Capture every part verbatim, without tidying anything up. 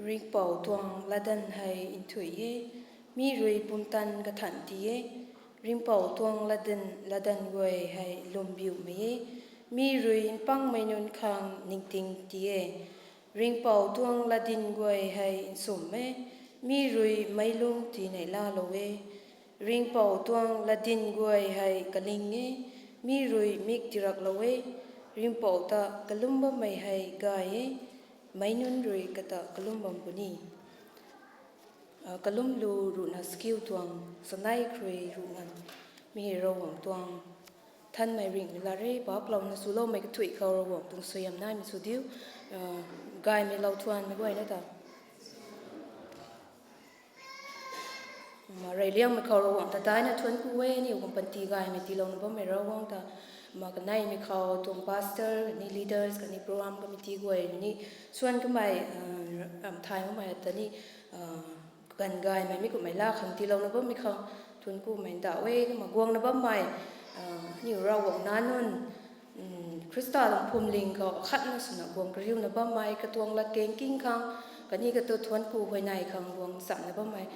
Ringhpouc tuang latdanv hei nthuih e, mi rui pumtan kathan ti e. Ringhpouc tuang latdanv, latdanv guay hei lwmbiumei e, mi rui mpangmei nunc khang ningting ti e. Ringhpouc tuang latdyn guay hei nsum e, mi rui meic lung tii neihlalou e. Ringhpouc tuang latdyn guay hei kaling e, mi rui mik tiraklou e. Ringhpouc ta kalum bammei hei gay e, meic nunc rui kata kalum bam puni. Kalum lu ruhna skill tuang, sanei khrui ruh nganv, mi hei Ravguangc tuang thanmei ringh la re, paaplouna swloumei kathuih khou Ravguangc tuang suaihiam naimei sw diu. Gaymei lou thuanmei guayna ta reyliangmei khou Ravguangc ta daina thuanc ku e, aniu khang panty gaymei tiilouna bammei Ravguangc ta. Ma kaneimei khou tuang pastor, khatni leaders, khatni program committee guay ni, suan kamei, ramh thay makmei ta ni, kaganv gaymei mi kummei la khang tiilouna bammei khou thuanc kumei ndauh e. Kumna guangna bammei, aniu Ravguangc nac nunc, Khrista tuang phuamling khou akhatna swna guang kariuna bammei, katuang latkaeng king khang, khatni katu thuanc ku huayney khang guang chamna bammei,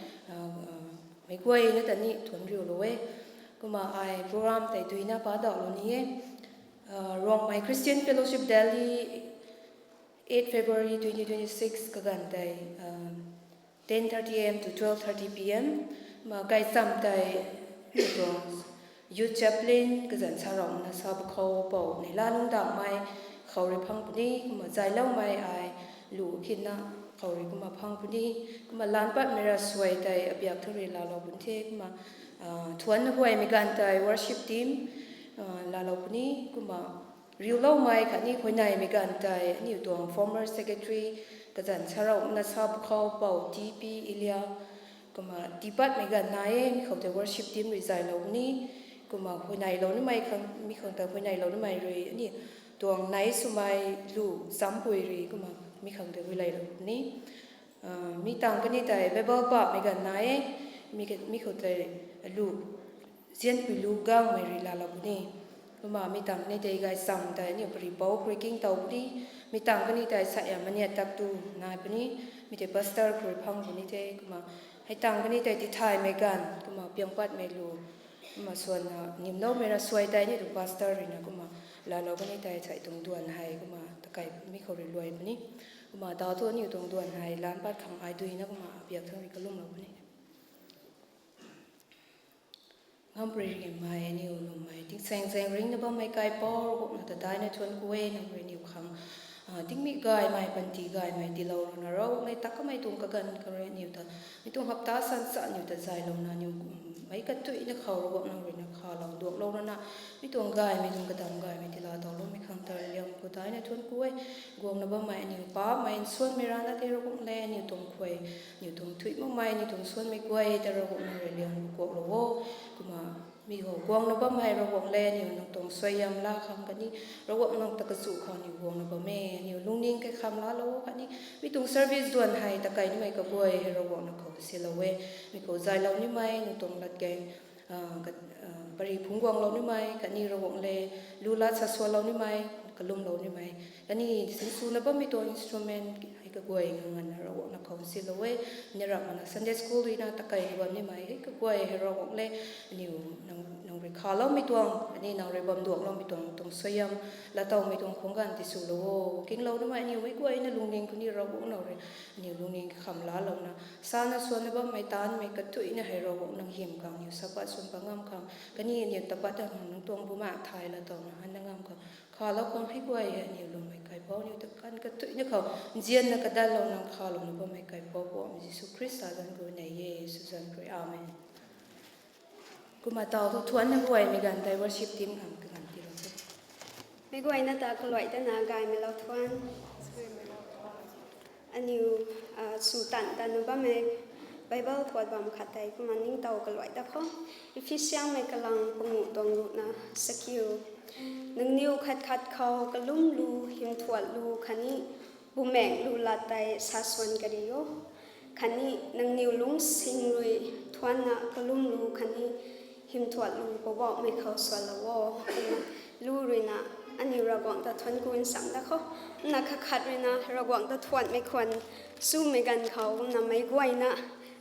meic guayna ta ni thuanc riulou e. Kumna ai program tei duina padauhlou ni e. Rongmei Christian Fellowship Delhi, eight February twenty twenty-six kaganv tei, ten thirty a.m. to twelve thirty p.m. Ma gaychamv tei, tuang youth chaplain kazanc sa ramna sa pwkhou pou neihla lungdauhmei khou rui phang puni. Kumna zayloumei ai lu khinna khou rui kumna phang puni. Kumna laanc patmei ravsuai tei abiak thu rui laalou puni the. Kumna thuanc huaymei ganv tei worship team laalou puni. Kumna riuloumei khatni huayneymei ganv tei aniu tuang former secretary kazanc sa ramna sa pwkhou pou T P Elia. Kumna tiipatmei ganv nai e, mi khou tei worship team rui zaylou puni. Kumna huayneylou nimei khang, mi khang ta huayneylou nimei rui aniu tuang nei swmei lu champui rui kumna mi khang tei huayneylou puni. Mi tangv kani tei Bible pahmei ganv nai e, mi khou tei lu zianpui lu gangmei rui laalou puni. Kumna mi tangv kani tei gaychamv tei aniu paripouc khrui kingtow puni. Mi tangv kani tei saiam maniat tak tu nai puni. Mi tei pastor khrui phang puni the. Kumna hei tangv kani tei tithaymei ganv, kumna piangpatmei lu, kumna swanna nimloumei ravsuai tei aniu tuang pastor ruina kumna laalou kani tei thei tuang duan hei kumna takai mi khou rui luai puni. Kumna tau thu aniu tuang duan hei laanc pat khang ai duina kumna abiak thang rui kalumlou puni. Ngamparymei aniu lwmmei tingsaengzaeng ringcna bammei kaipouc Ravguangc ta daina thuanc ku e. Nang rui aniu khang tingmik gaymei, panty gaymei tiilou rana Ravguangc e, takamei tuang kaganv khou rui aniu ta, mi tuang hapta sansa aniu ta zaylouna aniu meic katuina khou Ravguangc nang ruina khalou duaklou rana, mi tuang gaymei tuang kadam gaymei tiila towloumei khang ta rui liang khou daina thuanc ku e. Guangna bammei aniu pamei nsuanmei rana tei Ravguangc le, aniu tuang khuay, aniu tuang thuy makmei, aniu tuang suanmei guay ta Ravguangc nang rui liang kuaklou o. Kumna mi khou guangna bam hei Ravguangc le, aniu nang tuang suaihiam laa khang khatni Ravguangc nang ta kachu khou aniu guangna bam e. Aniu lungning kaikham laalou khatni mi tuang service duan hei takai nimei kaguay hei Ravguangc nang khou silou e. Mi khou zaylou nimei, nang tuang latkaeng pary phungc guanglou nimei khatni Ravguangc le, lu lat sa sualou nimei, kalumlou nimei khatni sinswna bammei tuang instrument hei kaguay nganvna Ravguangc nang khou silou e. Ni ramh mana Sunday school ruina takai ni bam nimei hei kaguay hei Ravguangc le, aniu nang rui khaloumei tuang khatni nang rui bam duakloumei tuang, tuang suaihiam laatowmei tuang khang ganv tiswlou o. Kinglou nimei aniu meic guayna lungning khou ni Ravguangc nang rui aniu lungning kham laalouna, sana swanna bammei taanvmei katuina hei Ravguangc nang hym khang aniu sapat swan pat ngam khang khatni aniu tapat ta khang nang tuang bumaengh thay laatowna hanna ngam khang khalou khang hei guay hei aniu lwmmei kaipouc aniu ta kan katuina khou nzianna kadatlouna khalouna bammei kaipouc Pu Jisu Khrista zanc khou nei e, Jisu zanc khou rui. Amen. Kumna tau thu thuanna guaymei ganv tei worship team khang kaganv tiilou the. Meic guayna ta kaluai tana gaymei lou thuan. Aniu sw tan tana bammei Bible thuat bam khat tei kumna ningtow kaluai ta khou, Ephesiamei kalang panguh tuang ruhna chakiu. Nangniw khat khat khou kalum lu, hymthuat lu khatni bumaengh lu lat tei sa swan kari o. Khatni nangniw lungcsing rui thuanna kalum lu khatni hymthuat lu Poubauhmei khou sualou o. Lu ruina Aniu Ravguangc ta thuanc ku nsam da khou, na khat khat ruina Ravguangc ta thuanmei khwan swmei ganv khou kumna meic guayna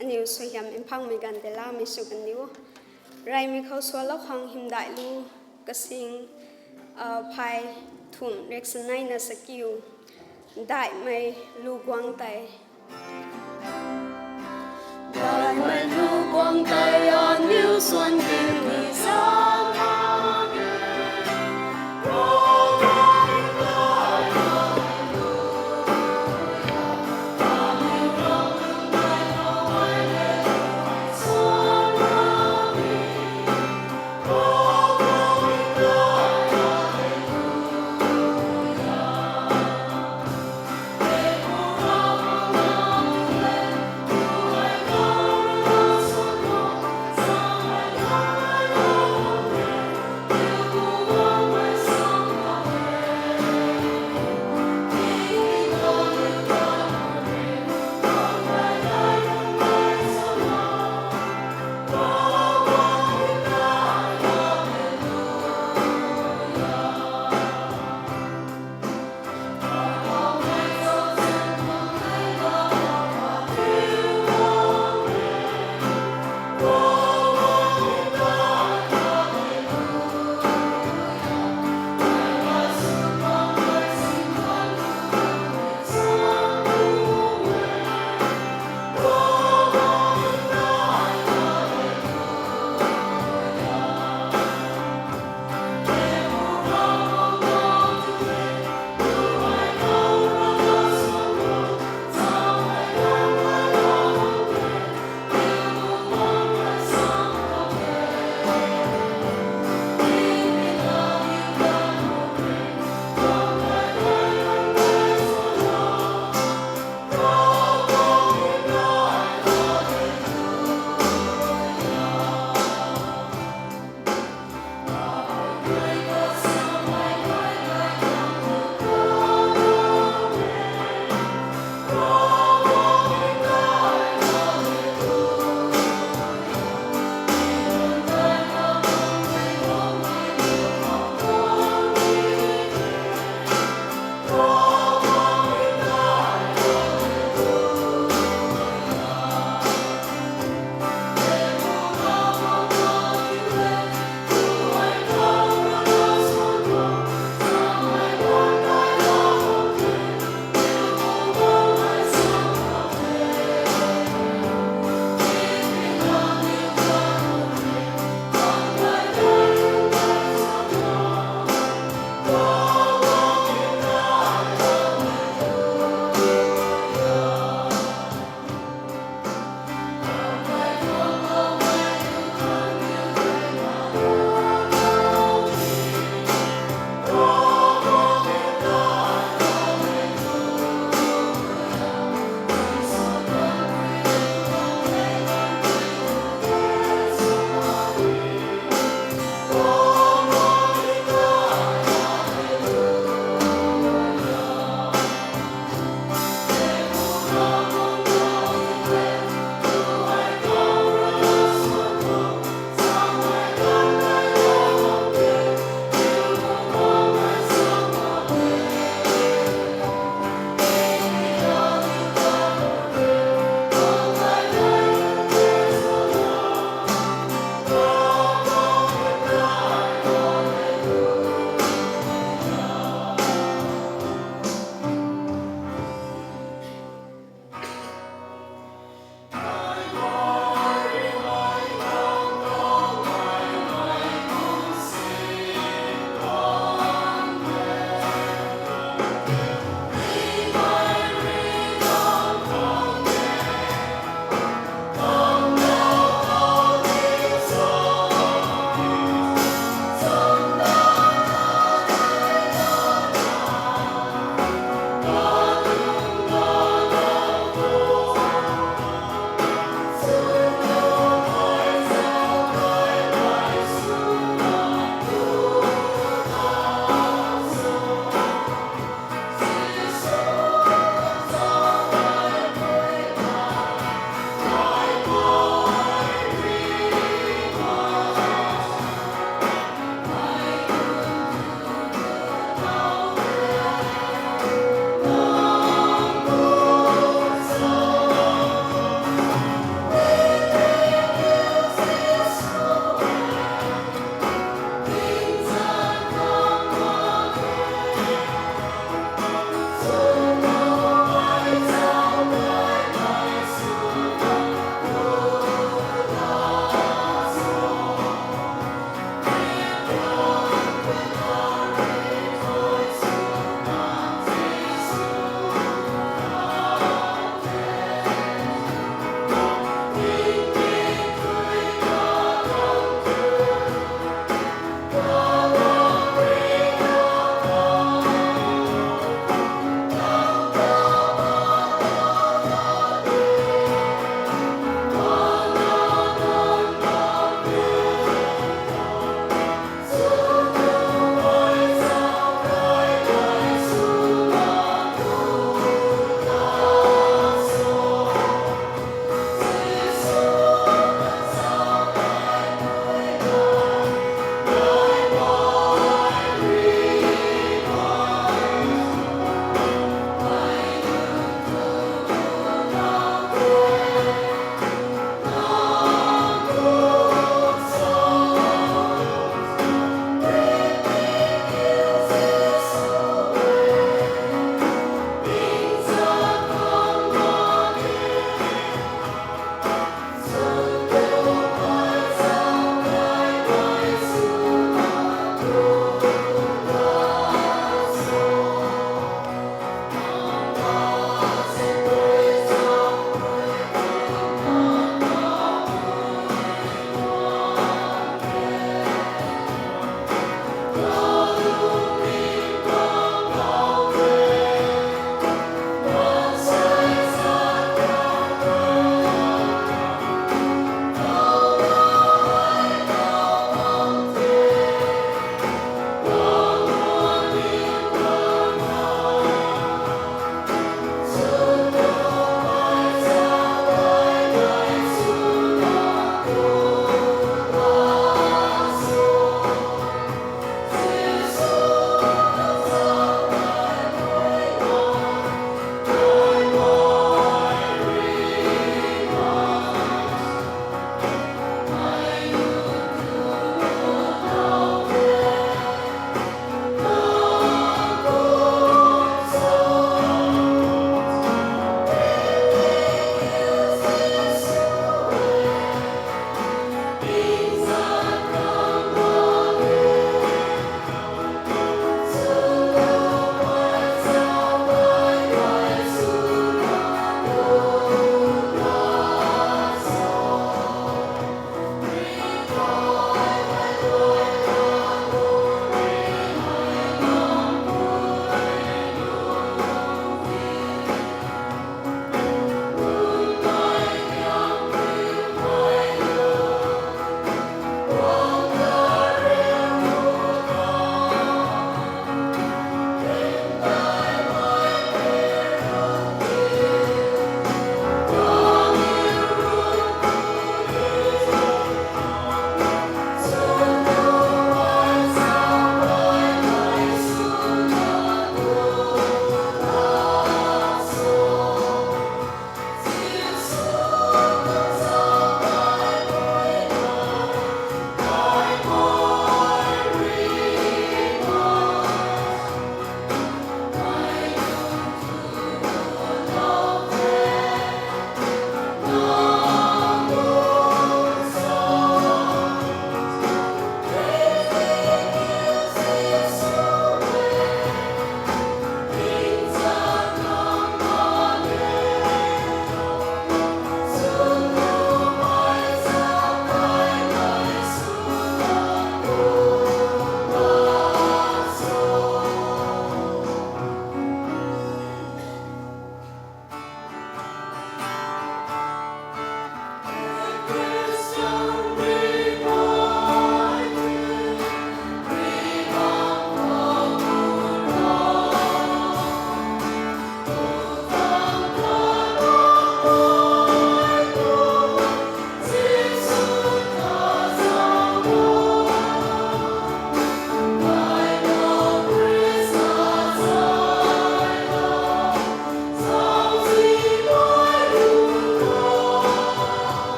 aniu suaihiam mphangmei ganv tei lamei sw kan diu. Reymei khou sualou khang hymdaih lu kasing, a, phay thumh riaksaneina sakiu, daihmei lu guang tei. Daihmei lu guang tei aniu suan ding ni sa.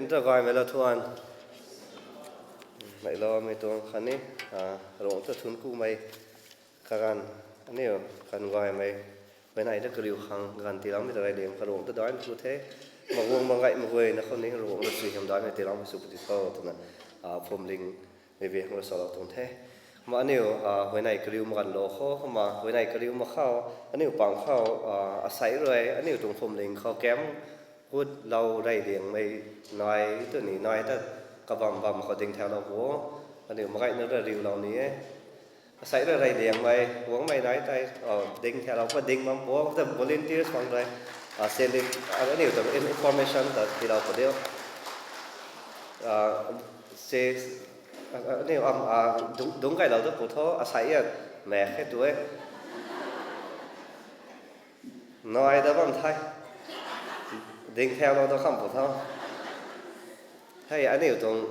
Nta gaymei la thuan. Mei lou mei tuang khatni, a, Ravguangc ta thuanc kumei kaganv, aniu kan gaymei. Huayney ta kariu khang ganv tiiloumei ta rey liang kha Ravguangc ta daihmei sw the. Maguang mangaih maguay na khou ni Ravguangc ta suaihiam daihmei tiiloumei sw pw di tho twna, a, phuamling mei bi hang salou tuang the. Kumna aniu, a, huayney kariu maganv lou khou, kumna huayney kariu mak khou, aniu pang khou, a, asei rui aniu tuang phuamling khou camp gutlou rey liangmei nai tu ni nai ta kabam bam khou ding thaulou pu o. Aniu magaihna ra riulou ni e. Asei rui rey liangmei guangmei nai tei, o, ding thaulou khou ding bam pu o, ta volunteers pang rui, a, select, a, aniu ta information ta tiilou pu diu. A, se, a, aniu am, a, dungc, dungc kailou ta pu tho, asei a, mak khe tu e. Nai da bam the. Ding thaulou ta kham pu tho. Hei, aniu tuang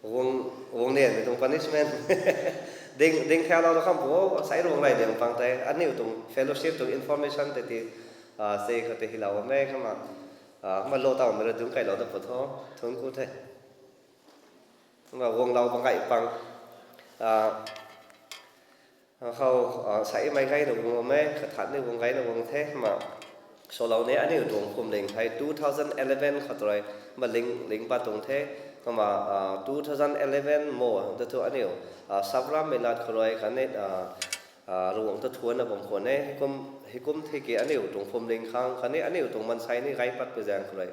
guang, guang lianmei tuang punishment. Ding, ding thaulou ta kham pu o, asei rui rey liang pang tei. Aniu tuang fellowship tuang information tei ti, a, se khou tei hilou bam e kumna. A, kumna lou tawmei rui dungc kailou ta pu tho. Thuanc ku the. Kumna guanglou bam gay pang. A, khou, a, seimei gayna guang bam e, kathan ni guang gayna guang the, kumna salou ni aniu tuang phuamling hei two thousand eleven khou tu rui, kumna ling, ling pat tuang the, kumna, a, two thousand eleven mo ta thu aniu, a, Sabram mei lat khou rui khatni, a, a, Ravguangc ta thuanna bam khwan e, heikum, heikum thei ki aniu tuang phuamling khang khatni aniu tuang maansei ni gay pat pu zaeng khou rui,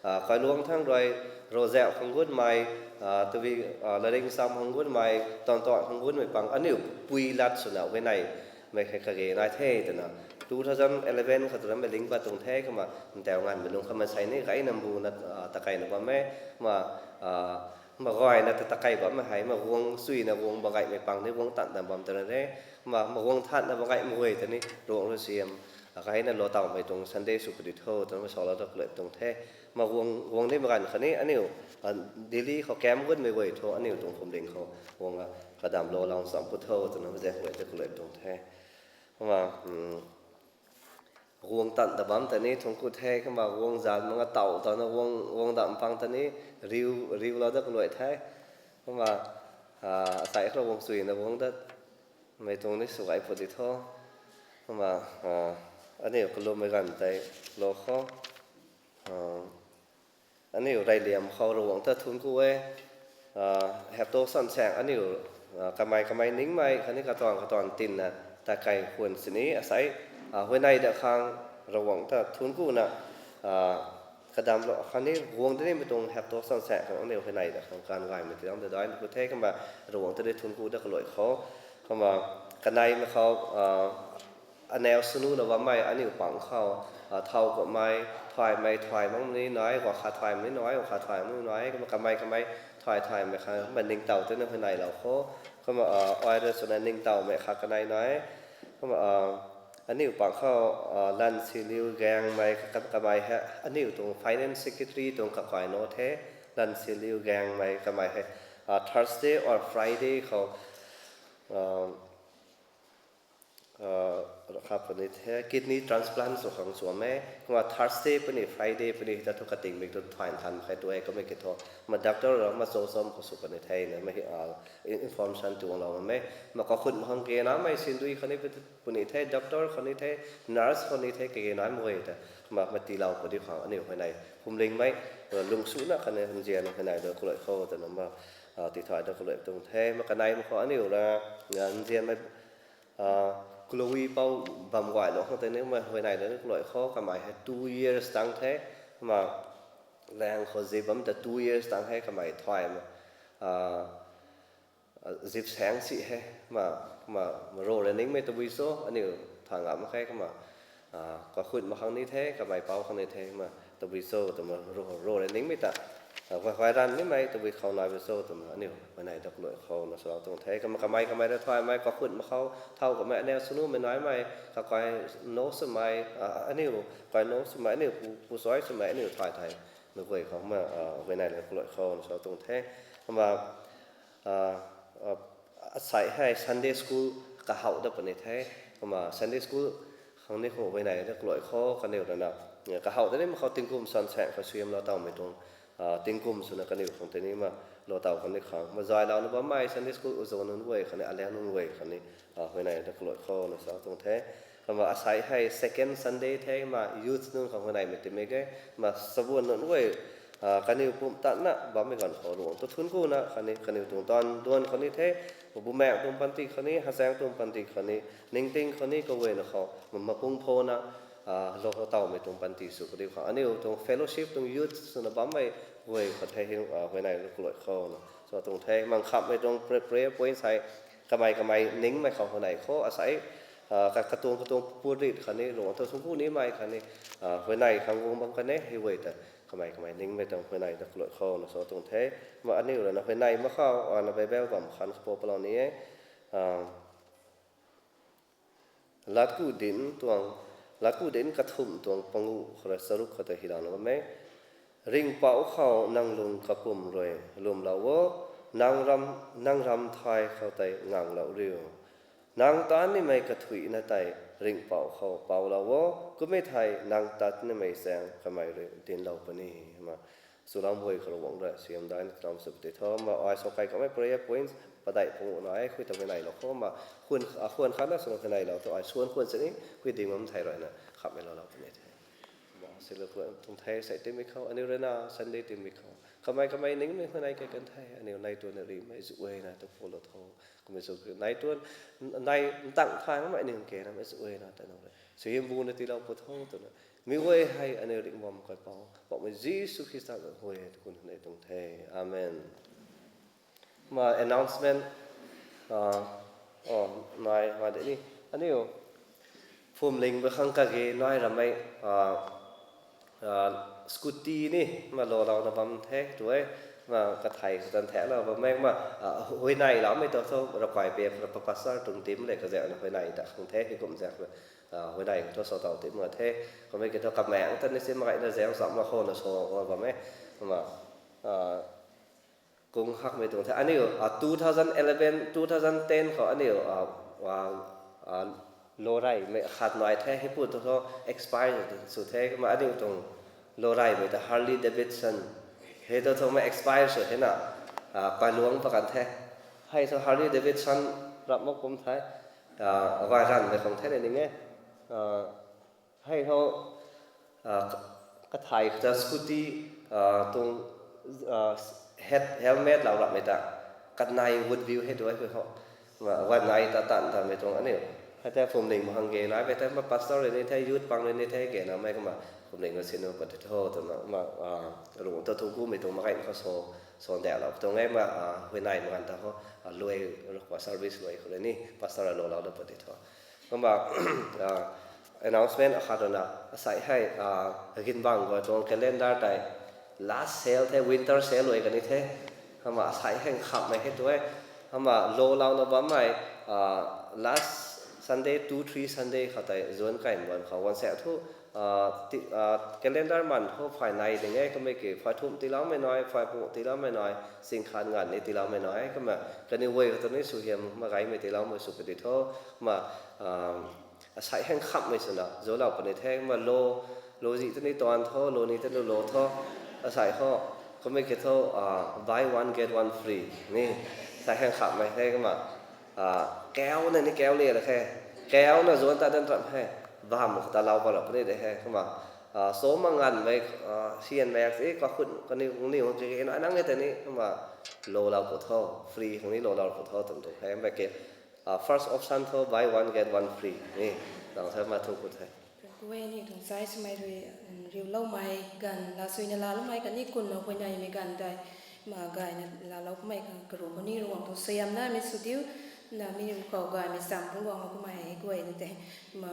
a, kailuang thangc rui, rozauh khang gutmei, a, tabi, a, laring sam khang gutmei, tantuan khang gutmei pang aniu pui lat swna huayneymei khe kage nai the twna. Two thousand eleven khou tu ramei ling pat tuang the kumna, ntau nganvmei lung kha maansei ni gayna mbuna, a, takeina bam e, kumna, a, kumna gayna ta takei bammei hei, kumna guang suina guang bam gaymei pang ni guang tan tan bam twna re, kumna, kumna guang thanna bam gaymei guay ta ni Ravguangc rui suaihiam, a, gayna lou tawmei tuang Sunday sw pw di tho twna salou ta kalui tuang the. Kumna guang, guang ni mak ganv khatni aniu, a, Delhi khou camp gutmei guay thu aniu tuang phuamling khou guang, a, kadamlou lang sam pu tho twna zaeng guay ta kalui tuang the. Kumna, um, guang tan ta bam ta ni thuanc ku the, kumna guang zan mak nga taw tana guang, guang dam pang ta ni riu, riulou da kalui the. Kumna, a, asei khou guang suina guang dat mei tuang ni sw gay pw di tho. Kumna, a, aniu kalummei ganv tei lou khou, a, aniu rey liam khou Ravguangc ta thuanc ku e, a, heptou sansaeng aniu, a, kamei kamei ningmei khatni katuang katuang tinna takei khwan sini asei, a, huayney da khang Ravguangc ta thuanc kuna, a, kadamlou khatni guang da nimei tuang heptou sansaeng khang aniu huayney da khang kan gaymei tiiloumei ta daihmei ku the kumna Ravguangc ta ni thuanc ku da kalui khou. Kumna kaneimei khou, a, aneu swnuna bammei aniu pang khou, a, thau kummei, thaymei, thay makmei ni nai, guang kha thaymei ni nai, guang kha thay makmei ni nai, kumna kamei kamei thay thaymei kha, kumna ningtow tei na huayneylou khou, kumna, a, ai rui swna ningtowmei kha kanei nai, kumna, a, aniu pang khou, a, Lansiliu Gaengmei ka-, kamei hei aniu tuang finance secretary tuang kakai nac the, Lansiliu Gaengmei kamei hei, a, Thursday or Friday khou, a, a, kha puni the, kidney transplant sw khang sw bam e. Kumna Thursday puni, Friday puni ta thu katingmik tu thay than khe tu e, kummei ki thu. Kumna doctor ra ma cho chom khou sw puni the na, ma hi, a, in-, information tuanglou bam e. Kumna kakhun mak khang kage namei sindui khatni puni the, doctor khatni the, nurse khatni the, kage namei guay ta. Kumna, kumna tiilou pw di khang aniu huayney phuamlingmei, a, lungsuna khatni nzian huayney da kalui khou twna ma, a, tithay da kalui tuang the. Kumna kaneimei khou aniu ra, a, nzianmei, a, Chloe pou bam guaylou khang tei ni, kumna huayney da kalui khou kamei hei two years tang the, kumna laeng khou zip bam ta two years tang hei kamei thaymei, a, a, zip saeng si he, kumna, kumna ro rui ningmei tabui cho, aniu thay ngam mak khe, kumna, a, kakhun mak khang ni the, kamei pou khang ni the, kumna tabui cho twna ro, ro rui ningmei ta, a, huay, huay ranv nimei tabui khou nai bui cho twna aniu huayney da kalui khou na salou tuang the. Kumna kamei kamei rui thaymei, kakhun mak khou thau kummei, aneu swnumei naimei, kakai nac swmei, a, aniu kai nac swmei, aniu pu, pu suai swmei, aniu thay thay mei guay khou, kumna, a, huayney da kalui khou na salou tuang the. Kumna, a, a, asei hei Sunday school kahouh dat puni the. Kumna Sunday school khang ni khou huayney da kalui khou kaniw rana, kahouh dat ni mak khou tingkum sansaeng khou suaihiamlou tawmei tuang, tingkum swna kaniw khang tei ni ma, lou taw kani khang ma zaylouna bammei Sunday school uzo nunc guay khatni, aliang nunc guay khatni, huayney ta kaluai khou na sa tuang the. Kumna asei hei second Sunday the ma, youth nunc khang huayneymei timei ge, ma sabuan nunc guay, kaniw pumtan na bammei ganv khou Ravguangc ta thuanc kuna khatni kaniw tuang taanv duan khou ni the, bumaengh tuang panty khou ni, hazaeng tuang panty khou ni, ningting khou ni, kaguayna khou mapung phona, lou khou tawmei tuang panty sw kadiu khang aniu tuang fellowship tuang youth swna bammei guay khou the, huayney kaluai khou na sa tuang the. Mangkhamhmei tuang prayer point hei kamei kamei ningmei khou huayney khou asei, katuang katuang purit khatni Ravguangc ta thuanc ku nimei khatni, huayney khang guang bam kan e, hei guay ta kamei kamei ningmei tuang huayney ta kaluai khou na sa tuang the. Ma aniu rana huayney mak khou ana Bible bam khan khou palou ni e. Latku dinc tuang, Latku dinc kathumh tuang panguh khou rui charuk khou tei hei lana bam e. Ringhpouc khou nang lung kapwm rui lwmlou o, nang ram thay khou tei nganglou riu. Nang tat nimei kathuicna tei ringhpouc khou poulou o, kum e thei nang tat nimei zaeng kamei rui dinclou puni. Ma swlam huay khou Ravguangc rui suaihiam daina talam sw puni tho. Ma ai sa kai kamei prayer points padeih panguh na e, khui ta huayneylou khou ma, khwan khatna swna huayneylou tu ai swan khwan sini khui ding bam thei ruina khamhmei loulou puni the. Ma silou khwan tuang the sei timmei khou aniu ruina Sunday timmei khou kamei kamei ningmei huayney kei kan the, aniu nai tuanna rimei zuayna ta pulou tho. Kummei sw nai tuan, nai ntang thangmei aniu kena mei zuayna ta nang rui suaihiam buna tiilou pu tho twna mi guay hei aniu ringh bam kai pau Poubauhmei Jisu Khrista huay tu kun huayney tuang the. Amen. Ma announcement nai ma de ni, aniu phwamling ba khang kage nai ramei scooty ni ma loulouna bam the tu e. Ma kathei khou tan thelou bammei ma huayneyloumei tu thu ravkai pe khou pastor tuang team le kazaekna huayney ta khang the, heikum zaek huayney thu sa taw ti mak the. Kummei ki thu kamaengc ta ni si mak gayna zaeng chamlou khouna sa bam e. Kumna kung hakmei tuang the aniu two thousand eleven, two thousand ten khou aniu lou reymei khat nai the, heipu tu thu expire sw the. Kumna aniu tuang lou reymei ta Harley Davidson hei tu thu mei expire sw hena, paluang pa kan the. Hei thu Harley Davidson rap mak kum the, gay ranvmei khang the ni ning e. Hei thu kathei khou ta scooty tuang head helmet lou rapmei ta kanei Woodview hei tu e khou, ma gay nai ta tan tanmei tuang aniu hei tei phwamling ma khang ge naimei tei ma pastor rui ni the, youth pang rui ni the, ge namei kumna phwamling ma sinu pat tho twna ma Ravguangc ta thuanc kumei tuang mak gay khou sa, sa ndalou tuang e. Ma huayneymei ganv ta khou luai, service luai khou rui ni pastor a loulou da pat tho. Kumna announcement akhat rana asei hei ginbang gay tuang calendar tei last sale the, winter sale luai kani the. Kumna asei hei nkhamhmei hei tu e. Kumna loulouna bammei last Sunday, two, three Sunday khou tei June kai ban khou ganv se thu calendar man khou phay nei ding e, kummei ki phay thumh tiiloumei nai, phay panguh tiiloumei nai, singkhan nganv ni tiiloumei nai. Kumna kaniw guay khou tu ni suaihiam mak gaymei tiiloumei sw puni tho. Ma asei hei nkhamhmei swna zolou puni the. Kumna lou, lou zih tu ni tuan tho, lou ni tu ni lou tho. Asei khou kummei ki thu buy one get one free ni, asei hei nkhamhmei the. Kumna kauna ni kau le la khe, kauna zuan ta dan ram he, bam khou ta lou palou puni de he. Kumna so ma nganvmei sianmei e, kakhun kaniw kaniw kage nai nang e tei ni kumna loulou pu tho, free khang ni loulou pu tho twmei tu he. Mei ki first option thu buy one get one free ni, nang the ma thu ku the. Kuwe ni tuang sai swmei rui riuloumei ganv, lasuina laaloumei khatni kunna huayneymei ganv tei ma gayna laalou kummei khang karuh khou ni Ravguangc tuang suaihiamnamei sw diu. Na mi khou gaymei cham phungc guanglou kummei hei guayna tei ma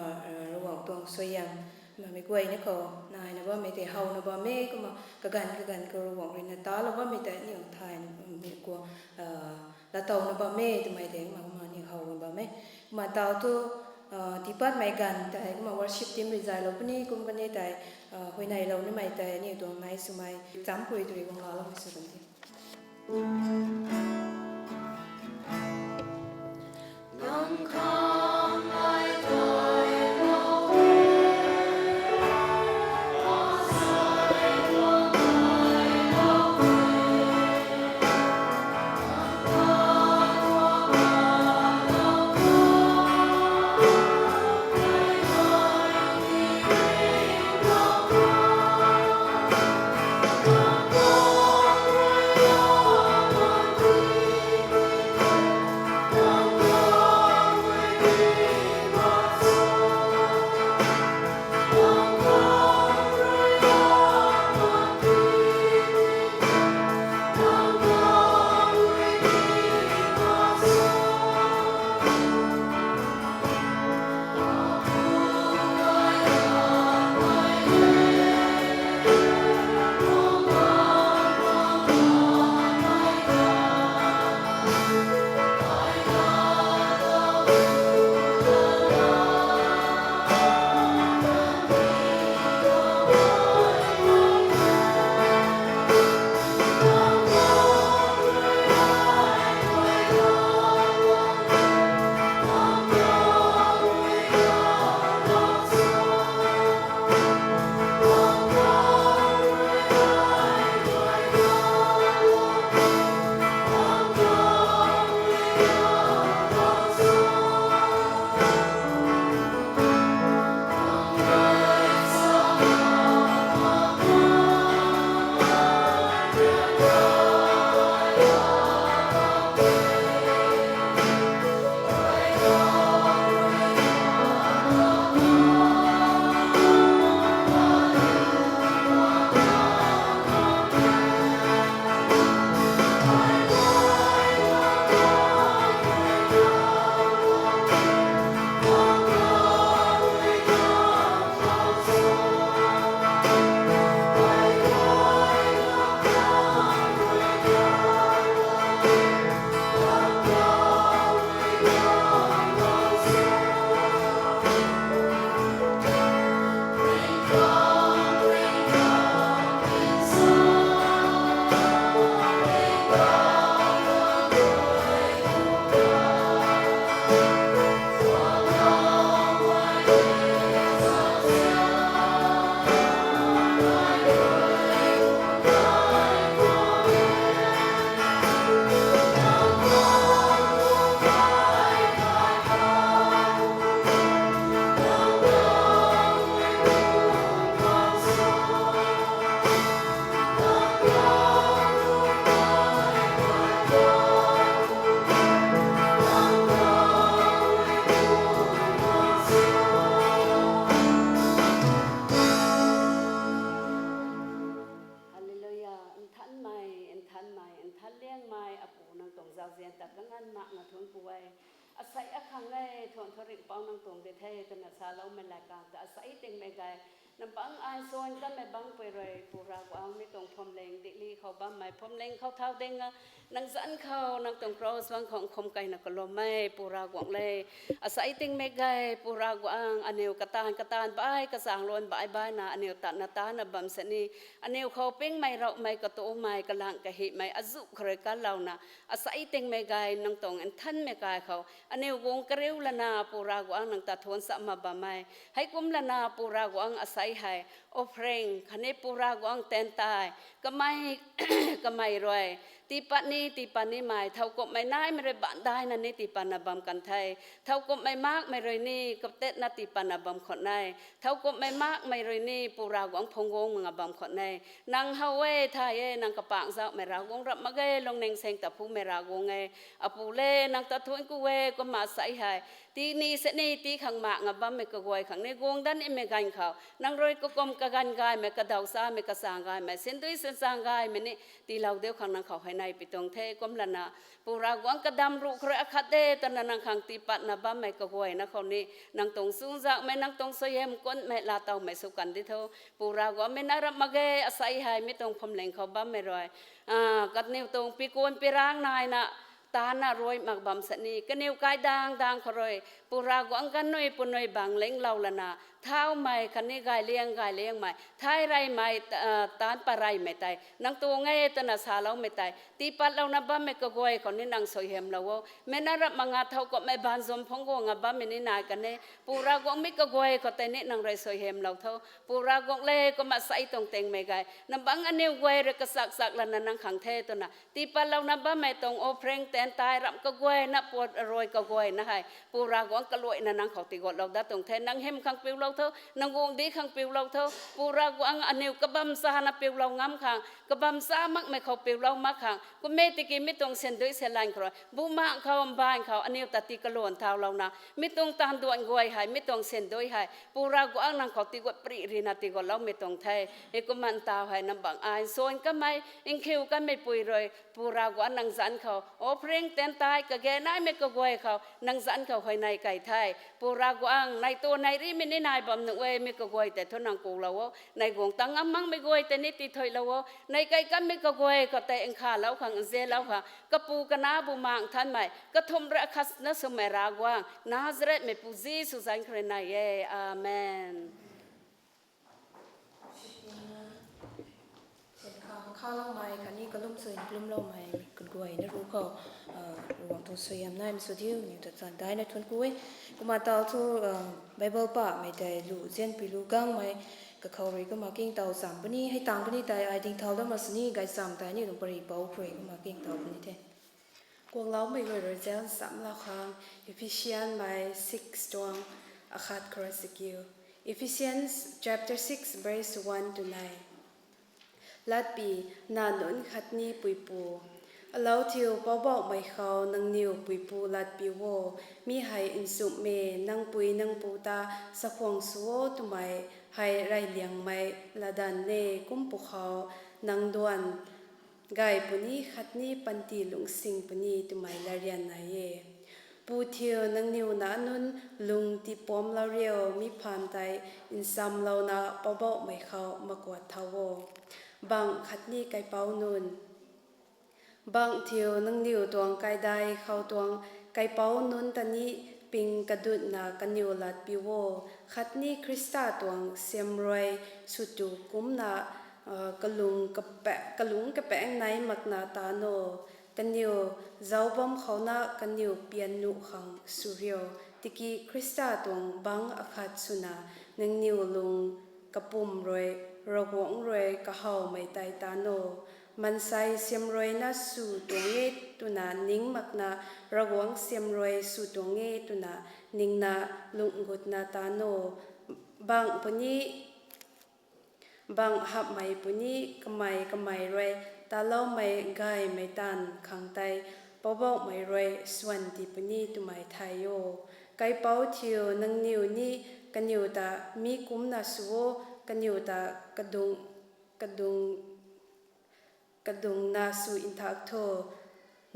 Ravguangc tuang suaihiam, ma mei guayna khou naina bammei tei howna bam e. Kumna kaganv kaganv khou Ravguangc ruina talou bammei tei aniu thayna mi khou laatowna bam e twmei tei kumna kumna aniu howna bam e. Kumna taw thu tiipatmei ganv tei kumna worship team rui zaylou puni kum kani tei huayneylou nimei tei aniu tuang nai swmei champui tei rui guang laaloumei sw kan di. Ringhpouc nang tuang di the twna saloumei lat kang ta asei tingmei gay, nang bangc ai suan kanmei bangcpui rui Pu Ravguangc mi tuang phuamling dihli khou bammei phuamling khou thau ding a, nang zanc khou nang tuang cross bangc khou nkhum keyna kalum e Pu Ravguangc le. Asei tingmei gay Pu Ravguangc, aniw kataanv kataanv bai, kachang luan bai baina aniw tatna tana bam sini, aniw khou pingmei raumei katumei kalang kahihmei azuh khou rui kanlouna, asei tingmei gay nang tuang nthanmei kai khou aniw guang kariu lana Pu Ravguangc nang ta thuanc sa ma bam e. Heikum lana Pu Ravguangc asei hei offering khatni Pu Ravguangc tentai kamei kamei rui tiipat ni tiipat nimei, thowkumhmei naimei rui baanc daina ni tiipatna bam kan the. Thowkumhmei makmei rui ni katetna tiipatna bam khwan e. Thowkumhmei makmei rui ni Pu Ravguangc phungc guang mak nga bam khwan e. Nang how e, thay e, nang kapangzauhmei Ravguangc, rap mak ge lungning saeng ta phumei Ravguangc e. Apu le, nang ta thuanc ku e. Kumna asei hei tii ni sini tii khang mak nga bammei kaguay khang ni guang dat nimei ganv khou nang rui kakum kaganv gaymei, kadaw chamei, kachang gaymei, sindui sinchang gaymei ni tiilou diu khang nang khou huayney pi tuang the. Kum lana Pu Ravguangc, kadam ruh khou rui akhat de twna nang khang tiipatna bammei kaguayna khou ni nang tuang chuzaenghmei, nang tuang suaihiam kunmei laatowmei sw kan di tho. Pu Ravguangc, mi na rap mak ge, asei hei mi tuang phuamling khou bammei rui kaniw tuang pikun pirang naina tana rui mak bam sini, kaniw kaidang dang khou rui Pu Ravguangc, ganvnui punui bang linglou lana thaumei khatni gayliang gayliangmei, thay reymei, taanc pat reymei tei nang tuang e twna saloumei tei tiipatlouna bammei kaguay khou ni nang suaihiamlou o. Mi na rap mak nga thowkumhmei baanzwm phungc guang nga bammei ni nai kan e. Pu Ravguangc, mi kaguay khou tei ni nang rui suaihiamlou tho. Pu Ravguangc le, kumna asei tuang tingmei gay nang bangc aniw guay rui kachak chak lana nang khang the twna tiipatlouna bammei tuang offering tentai ramh kaguayna, puat rui kaguayna hei Pu Ravguangc, kaluaina nang khou tiiguatlou dat tuang the. Nang hym khang piulou tho, nang guangcdic khang piulou tho. Pu Ravguangc, aniw kabam chana piulou ngam khang, kabam cha makmei khou piulou mak khang, kum e tiki mi tuang sindui selan khou rui bumaengh khou mbaanv khou aniw ta tii kaluan thaulouna mi tuang taanv duan guay hei, mi tuang sindui hei Pu Ravguangc, nang khou tiiguat pri rina tiiguatloumei tuang the. Heikumna ntaw hei nang bangc ai suan kanmei, nkhiu kanmeipui rui Pu Ravguangc, nang zanc khou offering tentai kage naimei kaguay khou nang zanc khou huayney key the. Pu Ravguangc, nai tu nai rimei ni nai bam nuh e, mi kaguay tei thu nang kulou o. Nai guang tang ngam makmei guay tei ni tiithuilou o. Nai key kanmei kaguay khou tei nkhavlou khang, nzianlou khang, Kapu, Kanac, Bumaengh Nthanmei, kathumh rui akhatna swmei Ravguangc, Nazaretmeipu Jisu zanc khou rui nai e. Amen. Kha, khaloumei khatni kalum sui kalumloumei kaguayna ruc khou, Ravguangc tuang suaihiam naimei sw diu, niw ta chan daina thuanc ku e. Kumna taw thu, Bible pamei tei lu zianpui lu gangmei kakhou rui kumna kingtow cham puni, hei tang puni tei ai dingthau dat mak sini, gaychamv tei ni lung pary pou khou rui kumna kingtow puni the. Kuangloumei guay rui zauc nchamlou khang, Ephesianmei six tuang akhat khou rui sikiu. Ephesians chapter six, verse one to nine. Latpi, nac nunc khatni puipu. Alou thiu, Poubauhmei khou nangniw puipu latpiu o. Mi hei nchumhmei, nang pui nang pu ta chakhwang sw o twmei hei reyliangmei latdanv e. Kum pwkhou nang duan gay puni khatni panty lungcsing puni twmei latryan nai e. Pu thiu, nangniw nac nunc lung tiipamclou riu, mi phaan tei nchamlouna Poubauhmei khou makuat thau o. Bangc khatni kaipouc nunc. Bangc thiu, nangniw tuang kaidai khou tuang kaipouc nunc ta ni ping kadutna kaniw latpiu o, khatni Khrista tuang siamruai swtu kumcna, kalung kapaeng nai makna tan o. Kaniw zauc bam khouna kaniw pian nuh khang sw riu, tiki Khrista tuang bangc akhat swna nangniw lung kapwm rui Ravguangc rui kahawmei tei tan o. Maansei siamruaina sw tuang e twna ning makna, Ravguangc siamruai sw tuang e twna ningna lungh gutna tan o. Bangc puni, bangc hamhmei puni, kamei kamei rui taloumei gaymei taanv khang tei Poubauhmei rui swan ti puni twmei thay o. Kaipouc thiu, nangniw ni kaniw ta mi kumcna sw o, kaniw ta kadung, kadung, kadungna sw nthak tho.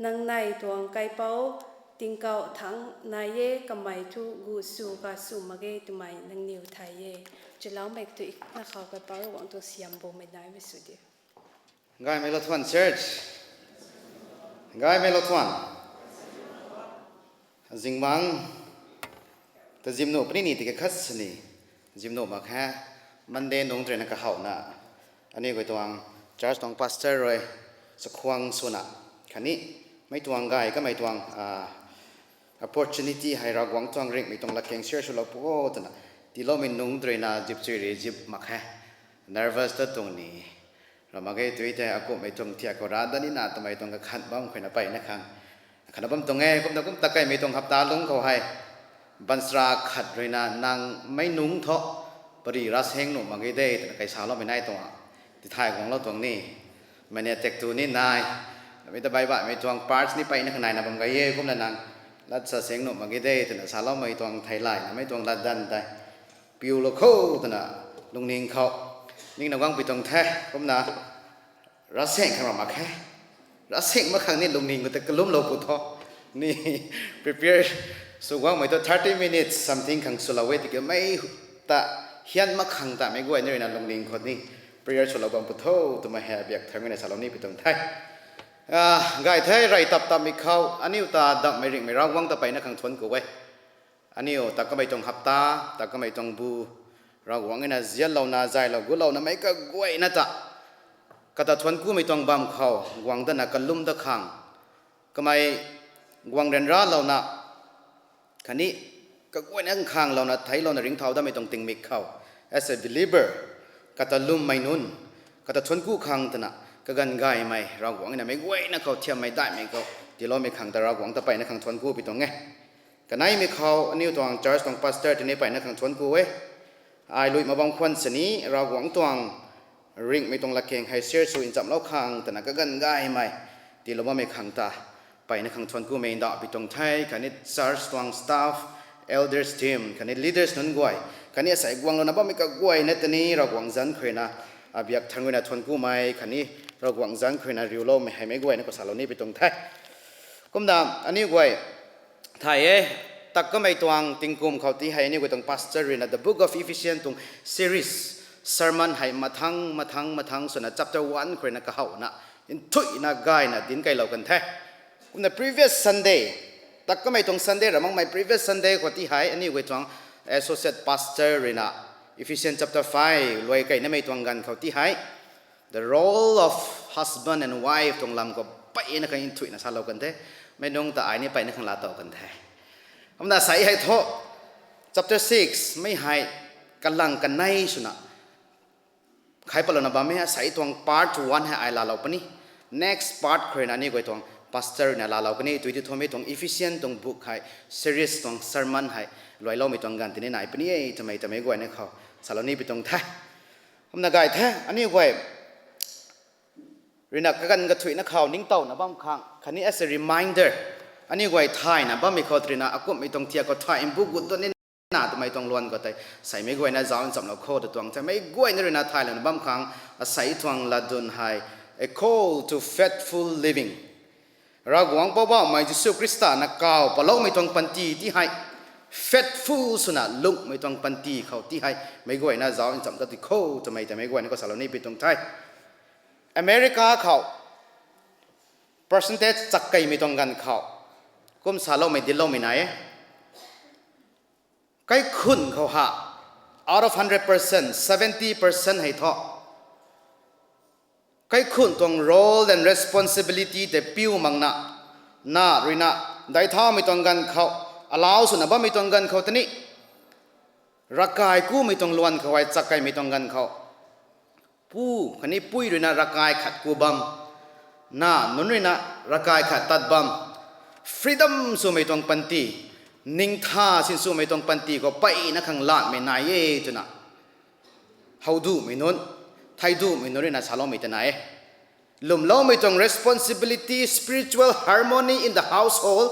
Nang nei tuang kaipouc Tingkauh thangc nai e, kamei thu gu sw ka sw mak ge twmei nangniw thay e. Chiloumei tu ikna khou kaipouc Ravguangc tuang siam bumei naimei sw diu. Gaymei lou thuan church. Gaymei lou thuan. Zingbangc ta zim nuh puni ni tiki khat sini zim nuh mak khe. Monday nungc tei rui na kahowna aniu guay tuang church tuang pastor rui chakhwang swna khatni mei tuang gay kamei tuang opportunity hei Ravguangc tuang ringhmei tuang latkaeng share swlou pu o twna tiiloumei nungc tei rui na zip chui ri zip mak khe. Nervous ta tuang ni ra mak ge tui tei akumhmei tuang thiak khou ra dat nina twmei tuang kakhan bam khou na peyna khang khatna bam tuang e. Kumna kum ta kaimei tuang hapta lungc khou hei bansra khat rui na nang mei nungc thu pary ra saeng nuh mak ge de twna kai saloumei nai tuang tithay guanglou tuang ni mei ni tak tu ni nai namei ta bai baihmei tuang parts ni peyna khang naina bam gay e. Kumna nang lat sa saeng nuh mak ge de twna saloumei tuang theilayna mei tuang latdanv tei piulou kho twna lungning khou ningna guangpui tuang the. Kumna ravsaeng khang ra mak khe. Ravsaeng mak khang ni lungning khou ta kalumlou pu tho ni prepare sw guangmei tu thirty minutes something khang swlou e tiki mei ta hian mak khang ta meic guay ni rui na lungning khou ni prayer swlou bam pu tho twmei hei abiak thangc na salou ni pi tuang the. Gay the, rey tap tapmei khou aniu ta damhmei ringhmei Ravguangc ta peyna khang thuanc ku e. Aniu ta kamei tuang hapta, ta kamei tuang bu Ravguangc na zianlouna zaylou gulouna mei kaguayna ta kata thuanc kumei tuang bam khou guang dana kalum da khang kamei guang ryanralouna khatni kaguayna khanglouna theiclouna ringcthau datmei tuang tingmik khou as a believer kata lwmmei nunc kata thuanc ku khang twna kaganv gaymei Ravguangc na meic guayna khou thiammei daihmei khou tiiloumei khang ta Ravguangc ta peyna khang thuanc ku pi tuang e. Kaneimei khou aniu tuang church tuang pastor tini peyna khang thuanc ku e. Ai lui mak bam khwan sini Ravguangc tuang ringhmei tuang latkaeng hei share sw nchamlou khang twna kaganv gaymei tiilou bammei khang ta peyna khang thuanc kumei ndauh pi tuang the. Khatni church tuang staff, elders team khatni leaders nunc guay khatni asei guanglouna bammei kaguayna tini Ravguangc zanc khou na abiak thangc na thuanc kumei khatni Ravguangc zanc khou na riuloumei hei meic guayna khou salou ni pi tuang the. Kumna aniu guay thay e, tak kamei tuang tingkum khou ti hei aniu guay tuang pastor rui na the Book of Ephesians tuang series sermon hei mathang mathang mathang swna chapter one khou rui na kahowna nthuihna gayna dinc kailou kan the. Kumna previous Sunday, tak kamei tuang Sunday ra makmei previous Sunday khou ti hei aniu guay tuang associate pastor rui na Ephesians chapter five luai kainamei tuang ganv khou ti hei the role of husband and wife tuang lam khou peyna khang nthuihna salou kan the. Mei nungc ta ai ni peyna khang laatow kan the. Kumna asei hei thu chapter six mei hei kalang kanei swna khai patlouna bam e. Asei tuang part one hei ai laalou puni, next part khou rui na aniu guay tuang pastor rui na laalou kani tui ti thumei tuang Ephesians tuang book hei series tuang sermon hei luailoumei tuang ganv tini nai puni e twmei ta meic guayna khou salou ni pi tuang the. Kumna gay the, aniu guay rui na kaganv kathuihna khou ningtowna bam khang khatni as a reminder aniu guay thayna bammei khou tei rui na akumhmei tuang thiak khou thay mbu gut dat nina twmei tuang luan khou tei seimei guayna zauc nchamlou kho ta tuang the. Meic guayna rui na thaylouna bam khang asei tuang latdyn hei a call to faithful living. Ravguangc Poubauhmei Jisu Khrista na kaw paloumei tuang panty ti hei faithful swna lungmei tuang panty khou ti hei meic guayna zauc ncham ta ti kho twmei ta meic guayna khou salou ni pi tuang the. America khou percentage chakkeimei tuang ganv khou kum saloumei dincloumei nai e. Kaikhun khou ha out of hundred percent, seventy percent hei thu kaikhun tuang role and responsibility tei piu makna, na rui na, daic thaumei tuang ganv khou, alau swna bammei tuang ganv khou tini, ravkai kumei tuang luan khou hei chakkeimei tuang ganv khou, pu khatni pui rui na ravkai khat ku bam, na nunc rui na ravkai khat tat bam, freedom swmei tuang panty, ningtha sin swmei tuang panty khou peyna khang lanmei nai e twna howduhmei nunc, theiduhmei nunc rui na saloumei ta nai e. Lwmloumei tuang responsibility, spiritual harmony in the household,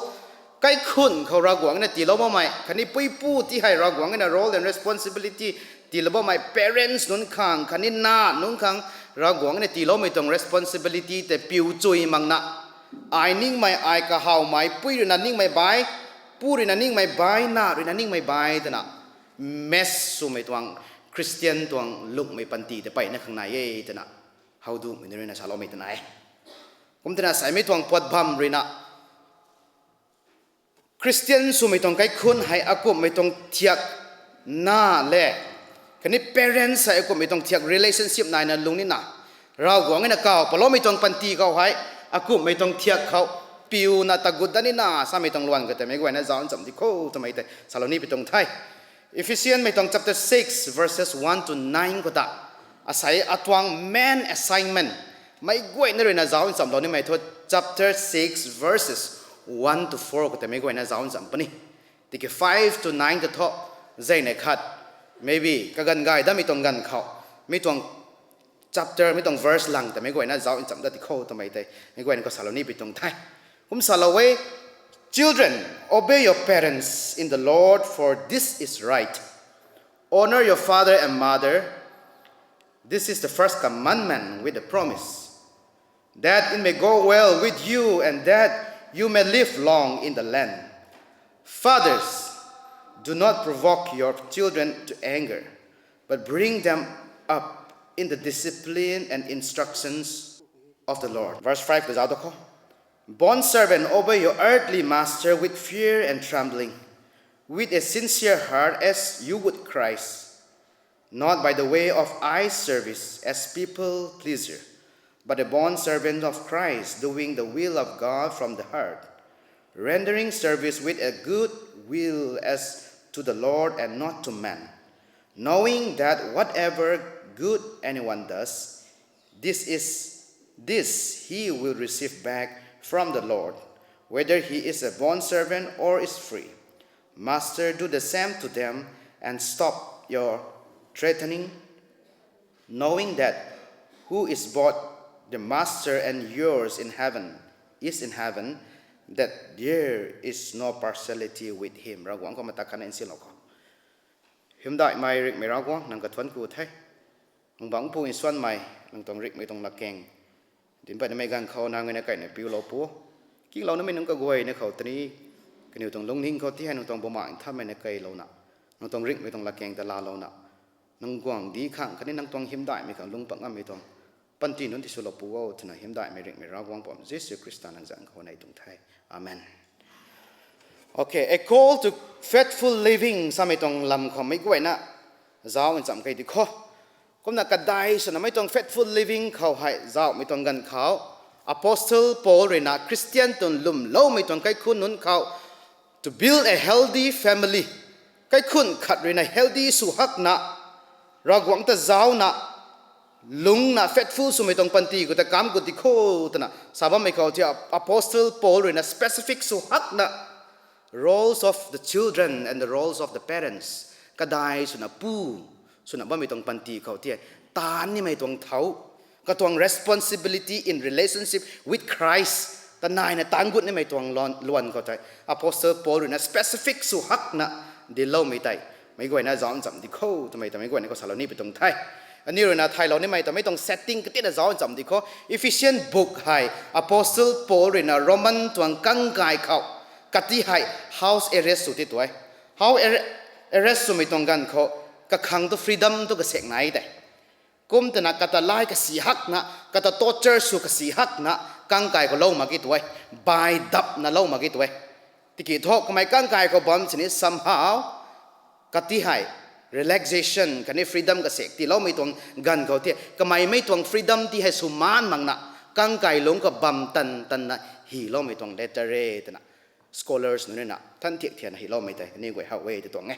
kaikhun khou Ravguangc na tiilou bammei khatni puipu ti hei Ravguangc na role and responsibility tiilou bammei parents nunc khang khatni na nunc khang Ravguangc na tiiloumei tuang responsibility tei piu chui makna, Ai ningmei, ai kahawmei, pui ruina ningmei bai, pu ruina ningmei bai, na ruina ningmei bai twna mess swmei tuang Christian tuang lungmei panty tei peyna khang nai e twna howdumei nunc ruina saloumei twna e. Kum twna saimei tuang puat bam ruina Christian swmei tuang kaikhunc hei akumhmei tuang thiak na le, khatni parents hei akumhmei tuang thiak relationship naina lung nina, Ravguangc na kaw paloumei tuang panty khou hei akumhmei tuang thiak khou piuna tagut dat nina samei tuang luan khou tei meic guayna zauc nchamh di kho twmei tei salou nipui tuang the. Ephesianmei tuang chapter six verses one to nine khou ta asei atuang main assignment meic guayna ruina zauc nchamhlou nimei thu chapter six verses one to four khou tei meic guayna zauc nchamh puni. Tiki five to nine ta thu, zeyna khat, maybe kaganv gay datmei tuang ganv khou, mi tuang chapter, mi tuang verse lang ta meic guayna zauc nchamh dat di kho twmei tei meic guayna khou salou nipui tuang the. Kum salou e, Children, obey your parents in the Lord, for this is right. Honor your father and mother. This is the first commandment with a promise, that it may go well with you and that you may live long in the land. Fathers, do not provoke your children to anger, but bring them up in the discipline and instructions of the Lord. Verse five ta zauc tu khou. Bond servant, obey your earthly master with fear and trembling, with a sincere heart as you would Christ, not by the way of eye service as people pleaser, but a bond servant of Christ, doing the will of God from the heart, rendering service with a good will as to the Lord and not to man, knowing that whatever good anyone does, this is this he will receive back from the Lord, whether he is a bond servant or is free. Master, do the same to them and stop your threatening, knowing that who is both the master and yours in heaven is in heaven, that there is no partiality with him. Ravguangc khou mata khatna nsilou khou. Hymdaihmei ringhmei Ravguangc, nang kathuanc ku the. Nang bangc pu nsuanmei, nang tuang ringhmei tuang latkaeng dinc patnamei ganv khou nang na kaina piulou pu. Kinglou namei nunc kaguayna khou tini, kaniw tuang lungning khou ti hei nang tuang bumaengc nthanmei na keylouna, nang tuang ringhmei tuang latkaeng ta laalouna, nang guangcdic khang khatni nang tuang hymdaihmei khang lung pat ngammei tuang panty nunc tiswlou pu o twna Hymdaihmei ringhmei Ravguangc pam Jisu Khrista nang zanc khou nei tuang the. Amen. Okay, a call to faithful living samei tuang lam khou meic guayna zauc nchamh key di kho. Kumna kadai swna mei tuang faithful living khou hei zauhmei tuang ganv khou, Apostle Paul ruina Christian tuang lwmloumei tuang kaikhunc nunc khou, to build a healthy family, kaikhunc khat ruina healthy sw hakna, Ravguangc ta zaucna, lungna faithful swmei tuang panty khou ta kam gut di kho twna sa bammei khou ti Apostle Paul ruina specific sw hakna, roles of the children and the roles of the parents, kadai swna pu swna bammei tuang panty khou ti taanv nimei tuang thau, katuang responsibility in relationship with Christ ta naina taanv gut nimei tuang luan khou tei Apostle Paul ruina specific sw hakna dincloumei tei meic guayna zauc nchamh di kho twmei ta meic guayna khou salou nipui tuang the. Aniw ruina thaylou nimei ta mei tuang setting katina zauc nchamh di kho. Ephesian book hei Apostle Paul ruina Roman tuang kangkai khou kati hei house arrest sw ti tu e. House arrest swmei tuang ganv khou kakhang tu freedom tu kasek nai tei. Kum twna kata lai kasi hakna, kata torture sw kasi hakna kangkai khou lou mak ki tu e. Bai dapna lou mak ki tu e. Tiki thu kamei kangkai khou bam sini somehow kati hei relaxation khatni freedom kasek tiiloumei tuang ganv khou ti kamei mei tuang freedom ti hei sw maan makna kangkai lungc khou bam tan tanna hyloumei tuang letter e twna scholars nunc ruina than thiak thiana hyloumei tei aniw guay how e tw tuang e.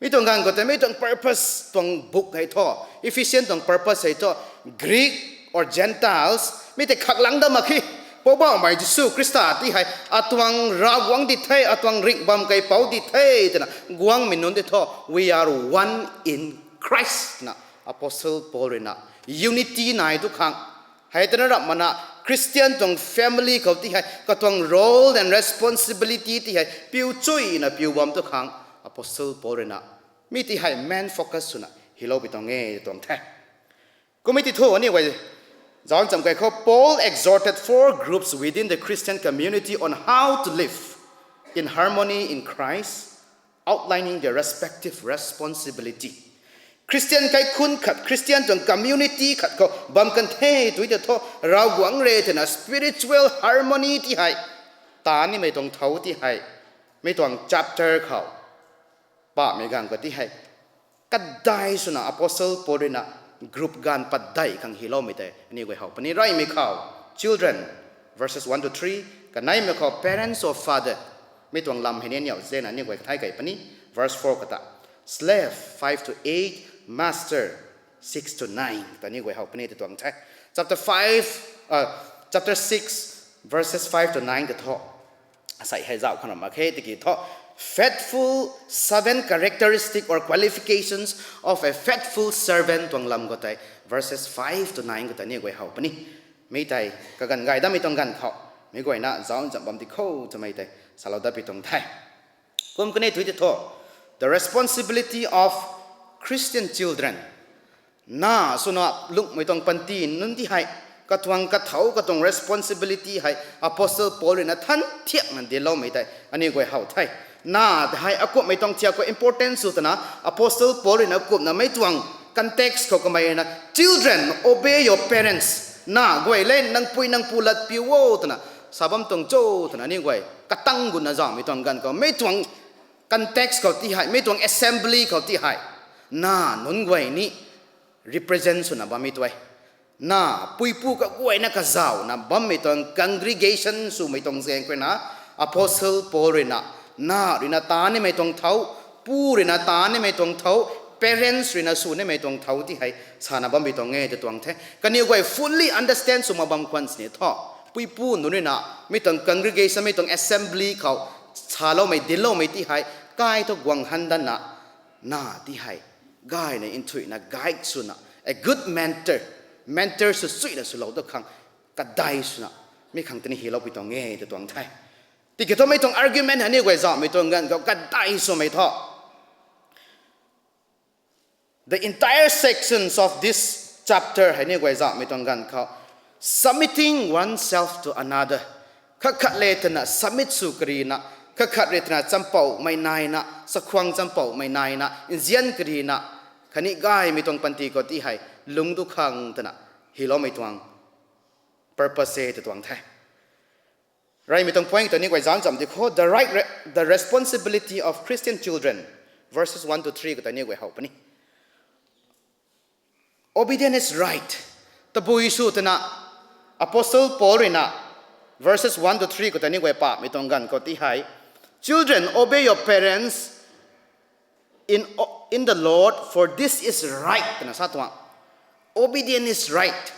Mi tuang ganv khou tei mei tuang purpose tuang book hei thu, Ephesian tuang purpose hei thu, Greek or Gentiles mi tei khaklang dat mak khe. Poubauhmei Jisu Khrista ti hei atuang Ravguangc di the, atuang ringhbam kaipouc di the twna guangmei nunc tei thu, we are one in Christ na Apostle Paul ruina unity nai tu khang hei twna ramh mana Christian tuang family khou ti hei katuang role and responsibility ti hei piu chuyna piu bam tu khang Apostle Paul ruina mi ti hei main focus swna hyloupui tuang e tuang the. Kum e ti thu aniw guay Zauc cham kai khou, Paul exhorted four groups within the Christian community on how to live in harmony in Christ, outlining their respective responsibility. Christian kaikhunc khat, Christian tuang community khat khou bam kan the tui ta thu, Ravguangc rui twna spiritual harmony ti hei taan nimei tuang thau ti hei, mi tuang chapter khou pamei ganv khou ti hei, kadai swna Apostle Paul rui na group ganv padeih khang hyloumei tei aniw guay how puni. Reymei khou, children, verses one to three, kaneimei khou, parents or father, mi tuang lam hei ni aniw zena aniw guay kathai kei puni. Verse four khou ta, slave, five to eight, master, six to nine, ta aniw guay how puni ta tuang the. Chapter five, uh, chapter six, verses five to nine ta thu, asei hei zauc khang ram mak khe tiki thu, faithful servant, characteristic or qualifications of a faithful servant tuang lam khou tei, verses five to nine khou tei aniw guay how puni. Mi tei kaganv gay datmei tuang ganv khou, mi guayna zauc cham bam di kho twmei tei salou dat pi tuang the. Kum kani tui ti thu, the responsibility of Christian children. Na swna lungmei tuang panty nunc ti hei, katuang kathau, katuang responsibility hei Apostle Paul rui na than thiakna dincloumei tei aniw guay how the. Na ta hei akumhmei tuang thiak khou important sw twna Apostle Paul rui na kumna mei tuang context khou kamei rui na, children, obey your parents. Na guay le nang pui nang pu lat piu o twna sa bam tuang cho twna aniw guay katang gutna zaucmei tuang ganv khou, mei tuang context khou ti hei, mei tuang assembly khou ti hei, na nunc guay ni represent swna bammei tu e. Na puipu kaguayna kazauhna bammei tuang congregation swmei tuang zaeng khou na, Apostle Paul rui na, na rui na taan nimei tuang thau, pu rui na taan nimei tuang thau, parents rui na sw nimei tuang thau ti hei sana bammei tuang e ta tuang the. Kaniw guay fully understand sw mak bam khwan sini thu, puipu nunc rui na mi tuang congregation, mi tuang assembly khou saloumei dincloumei ti hei kai thu guang han datna, na ti hei gayna nthuihna guide swna, a good mentor, mentor sw chuina swlou dat khang kadai swna, mi khang tini hyloupui tuang e ta tuang the. Tiki thu mei tuang argument hei aniw guay zaucmei tuang ganv khou kadai swmei thu, the entire sections of this chapter hei aniw guay zaucmei tuang ganv khou, submitting oneself to another. Khat khat le twna submit sw karina, khat khat rui twna champoumei naina, chakhwang champoumei naina, nzian karina, khatni gaymei tuang panty khou ti hei lungc du khang twna hyloumei tuang purpose e ta tuang the. Reymei tuang point ta ni guay zauc cham di khou, the right re-, the responsibility of Christian children, verses one to three khou ta ni guay how puni. Obedience is right. Tabui sw twna Apostle Paul rui na verses one to three khou ta ni guay pamei tuang ganv khou ti hei, children, obey your parents in, in the Lord, for this is right, twna sa tuang. Obedience is right.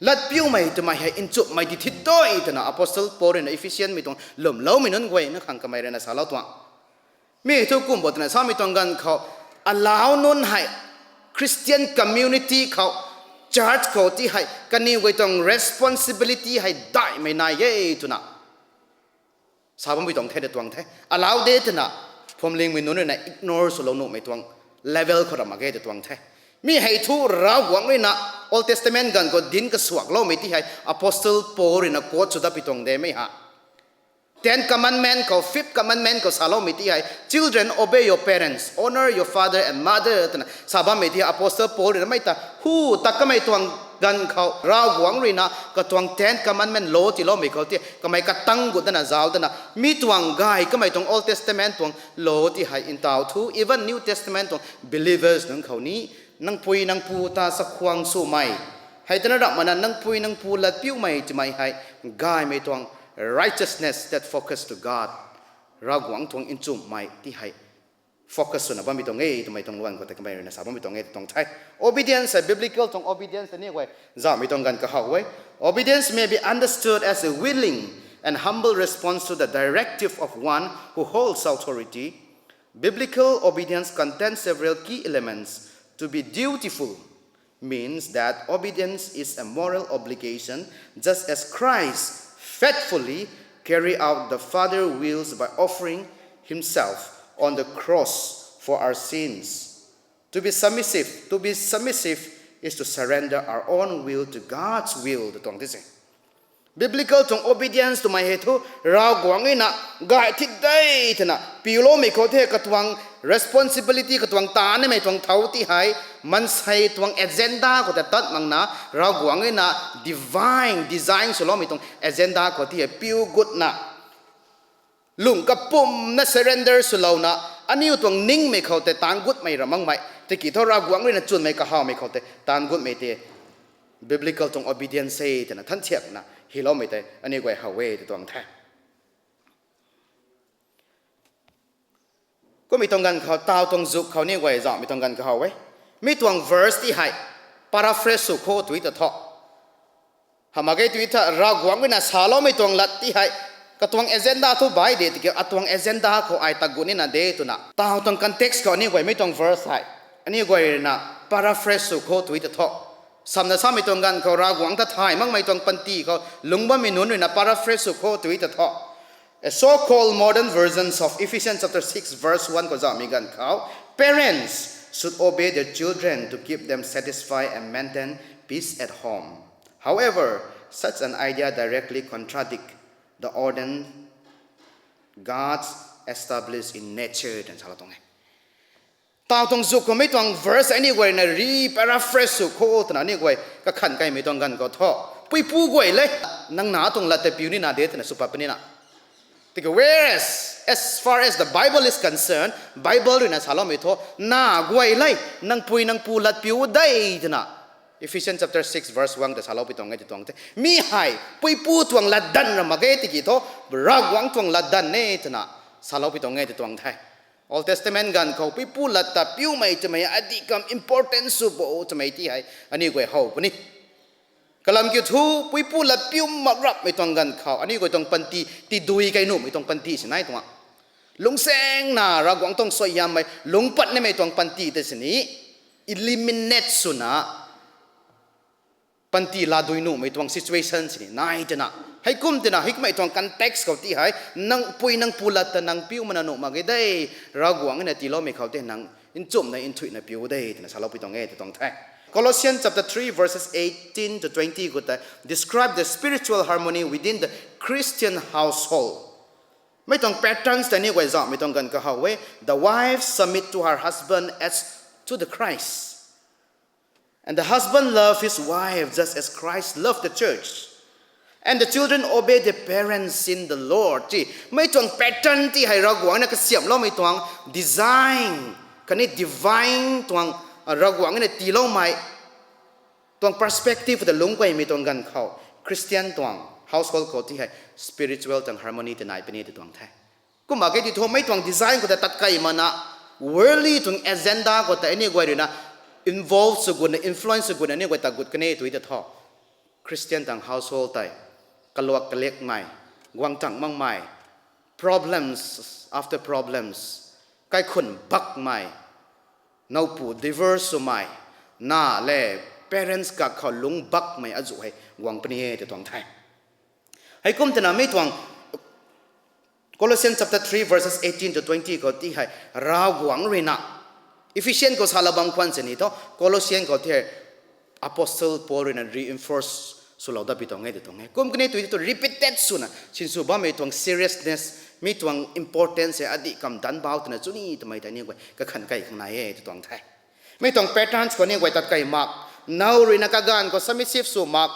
Latpiumei twmei hei nchumhmei di thi tui twna Apostle Paul rui na Ephesianmei tuang lwmloumei nunc guayna khang kamei rui na salou tuang. Mi thu kum bo twna samei tuang ganv khou, alau nunc hei Christian community khou, church khou ti hei kaniw guay tuang responsibility hei daihmei nai e twna sa bammei tuang the ta tuang the. Alau de twna phuamlingmei nunc rui na ignore swlou nuhmei tuang level khou ram mak ge ta tuang the. Mi hei thu Ravguangc rui na Old Testament ganv khou dinc kasuakloumei ti hei Apostle Paul rui na quote sw dat pi tuang de mei ha. Ten Commandment khou, fifth commandment khou saloumei ti hei, children, obey your parents, honor your father and mother, twna sa bammei ti hei Apostle Paul rui na mei ta hu ta kamei tuang ganv khou Ravguangc rui na katuang Ten Commandment law tiiloumei khou ti kamei katang gut dana zauc dana, mi tuang gay kamei tuang Old Testament tuang law ti hei ntaw thu, even New Testament tuang believers nunc khou ni, nang pui nang pu ta chakhwang swmei, hei tana ramh mana nang pui nang pu latpiumei twmei hei gaymei tuang righteousness that focus to God, Ravguangc tuang nchumhmei ti hei focus swna bammei tuang e twmei tuang luan khou tei kamei rui na sa bammei tuang e tuang the. Obedience hei biblical tuang obedience ta ni guay zauhmei tuang ganv kahaw e. Obedience may be understood as a willing and humble response to the directive of one who holds authority. Biblical obedience contains several key elements. To be dutiful means that obedience is a moral obligation, just as Christ faithfully carried out the Father's wills by offering himself on the cross for our sins. To be submissive, to be submissive is to surrender our own will to God's will tw tuang the se. Biblical tuang obedience twmei hei thu, Ravguangc ruina gay thik de twna piuloumei khou the katuang responsibility, katuang taanvmei tuang thau ti hei, maansei tuang agenda khou ta tat makna, Ravguangc ruina divine design swloumei tuang agenda khou ti hei piu gutna lung kapumna surrender swlouna, aniu tuang ningmei khou tei taanv gutmei ra makmei tiki thu Ravguangc ruina chwnmei kahawmei khou tei taanv gutmei tei biblical tuang obedience e twna thanchiakna hyloumei tei aniu guay how e tw tuang the. Kummei tuang ganv khou, taw tuang zuk khou aniu guay zauhmei tuang ganv khou how e. Mi tuang verse ti hei paraphrase sw kho tw ta thu, hamh mak ge tw tha, Ravguangc ruina saloumei tuang lat ti hei katuang agenda thu bai de tiki, atuang agenda khou ai ta gut nina de twna taw tuang context khou aniu guay mi tuang verse hei aniu guay ruina paraphrase sw kho tw ta thu, samna samei tuang ganv khou Ravguangc ta thay makmei tuang panty khou lungc bammei nunc ruina paraphrase sw kho tw ta thu, a so-called modern versions of Ephesians chapter six verse one khou zauhmei ganv khou, Parents should obey their children to keep them satisfied and maintain peace at home. However, such an idea directly contradict the order God's established in nature twna salou tuang e. Taw tuang zuk khou mi tuang verse aniu guay ruina re-paraphrase sw kho twna aniu guay kakhan kaimei tuang ganv khou thu, puipu guay le, nang na tuang lat tei piu nina de twna sw pat punina. Tiki whereas, as far as the Bible is concerned, Bible ruina saloumei thu, na guay le, nang pui nang pu lat piu de twna Ephesians chapter six verse one ta salou pi tuang e tw tuang the. Mi hei puipu tuang latdanv ra mak ge tiki thu, Ravguangc tuang latdanv e twna salou pi tuang e tw tuang the. Old Testament ganv khou puipu lat ta piumei twmei adih kam important sw bo twmei ti hei aniu guay how puni. Kalam kiu thu, puipu lat piu mak rapmei tuang ganv khou aniu guay tuang panty tidui kai nuhmei tuang panty sinai tuang, lungcsaengna Ravguangc tuang suaihiammei lungc pat nimei tuang panty tei sini eliminate swna panty latdui nuhmei tuang situation sini nai twna, heikum twna heikumhmei tuang context khou ti hei, nang pui nang pu lat ta nang piu mana nuh mak ge de, Ravguangc ruina tiiloumei khou tei nang nchumhna nthuihna piu de twna salou pi tuang e tw tuang the. Colossians chapter three verses eighteen to twenty khou tei describe the spiritual harmony within the Christian household. Mi tuang patterns tei aniu guay zauhmei tuang ganv khou how e, the wife submit to her husband as to the Christ. And the husband love his wife just as Christ loved the church. And the children obey their parents in the Lord. Ti, mi tuang pattern ti hei Ravguangc ruina kasiamhloumei tuang design, khatni divine tuang, Ravguangc ruina tiiloumei tuang perspective ta lungc kaimei tuang ganv khou, Christian tuang household khou ti hei spiritual tuang harmony tei nai puni tw tuang the. Kumna ke ti thu mei tuang design khou ta tat kai makna, worldly tuang agenda khou ta aniu guay ruina involve sw gutna, influence sw gutna aniu guay ta gut kan e tw ta thu, Christian tuang household tei kaluak kaliakmei, guang tang makmei, problems after problems, kaikhun bakmei, nowpu divorce swmei, na le parents kak khou lungc bakmei azuh hei guang puni e tw tuang the. Heikum twna mi tuang Colossians chapter three verses eighteen to twenty khou ti hei Ravguangc ruina, Ephesian khou salou bam khwan sini thu Colossian khou ti hei Apostle Paul ruina reinforce swlou dat pi tuang e tw tuang e. Kum kan e tw thu repeated swna sinsw bammei tuang seriousness, mi tuang importance hei adih kam danc bau twna chuni twmei tei aniu guay kakhan kai khang nai e tw tuang the. Mi tuang patterns khou aniu guay tat kai mak, now ruina kaganv khou submissive sw mak,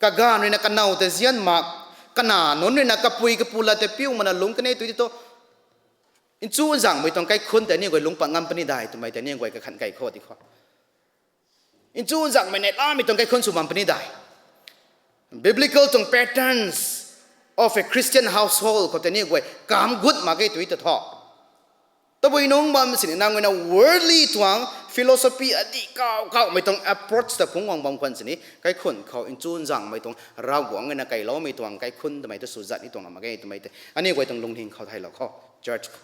kaganv ruina kanow ta zian mak, kana nunc ruina kapui kapu lat ta piu makna lungc kan e tw thu, nchu nzangmei tuang kaikhun tei aniu guay lungc pat ngam puni dai twmei tei aniu guay kakhan kai khou ti khou, nchu nzangmei neihlamei tuang kaikhun sw bam puni dai. Biblical tuang patterns of a Christian household khou tei aniu guay kam gut mak ge tw ta thu, tabui nungc bam sini nang ruina worldly tuang philosophy adih kau kaumei tuang approach ta phungc guang bam khwan sini kaikhun khou nchu nzangmei tuang Ravguangc ruina kailoumei tuang kaikhun twmei ta sw zat ni tuang mak ge twmei tei aniu guay tuang lungning khou theilou khou, church khou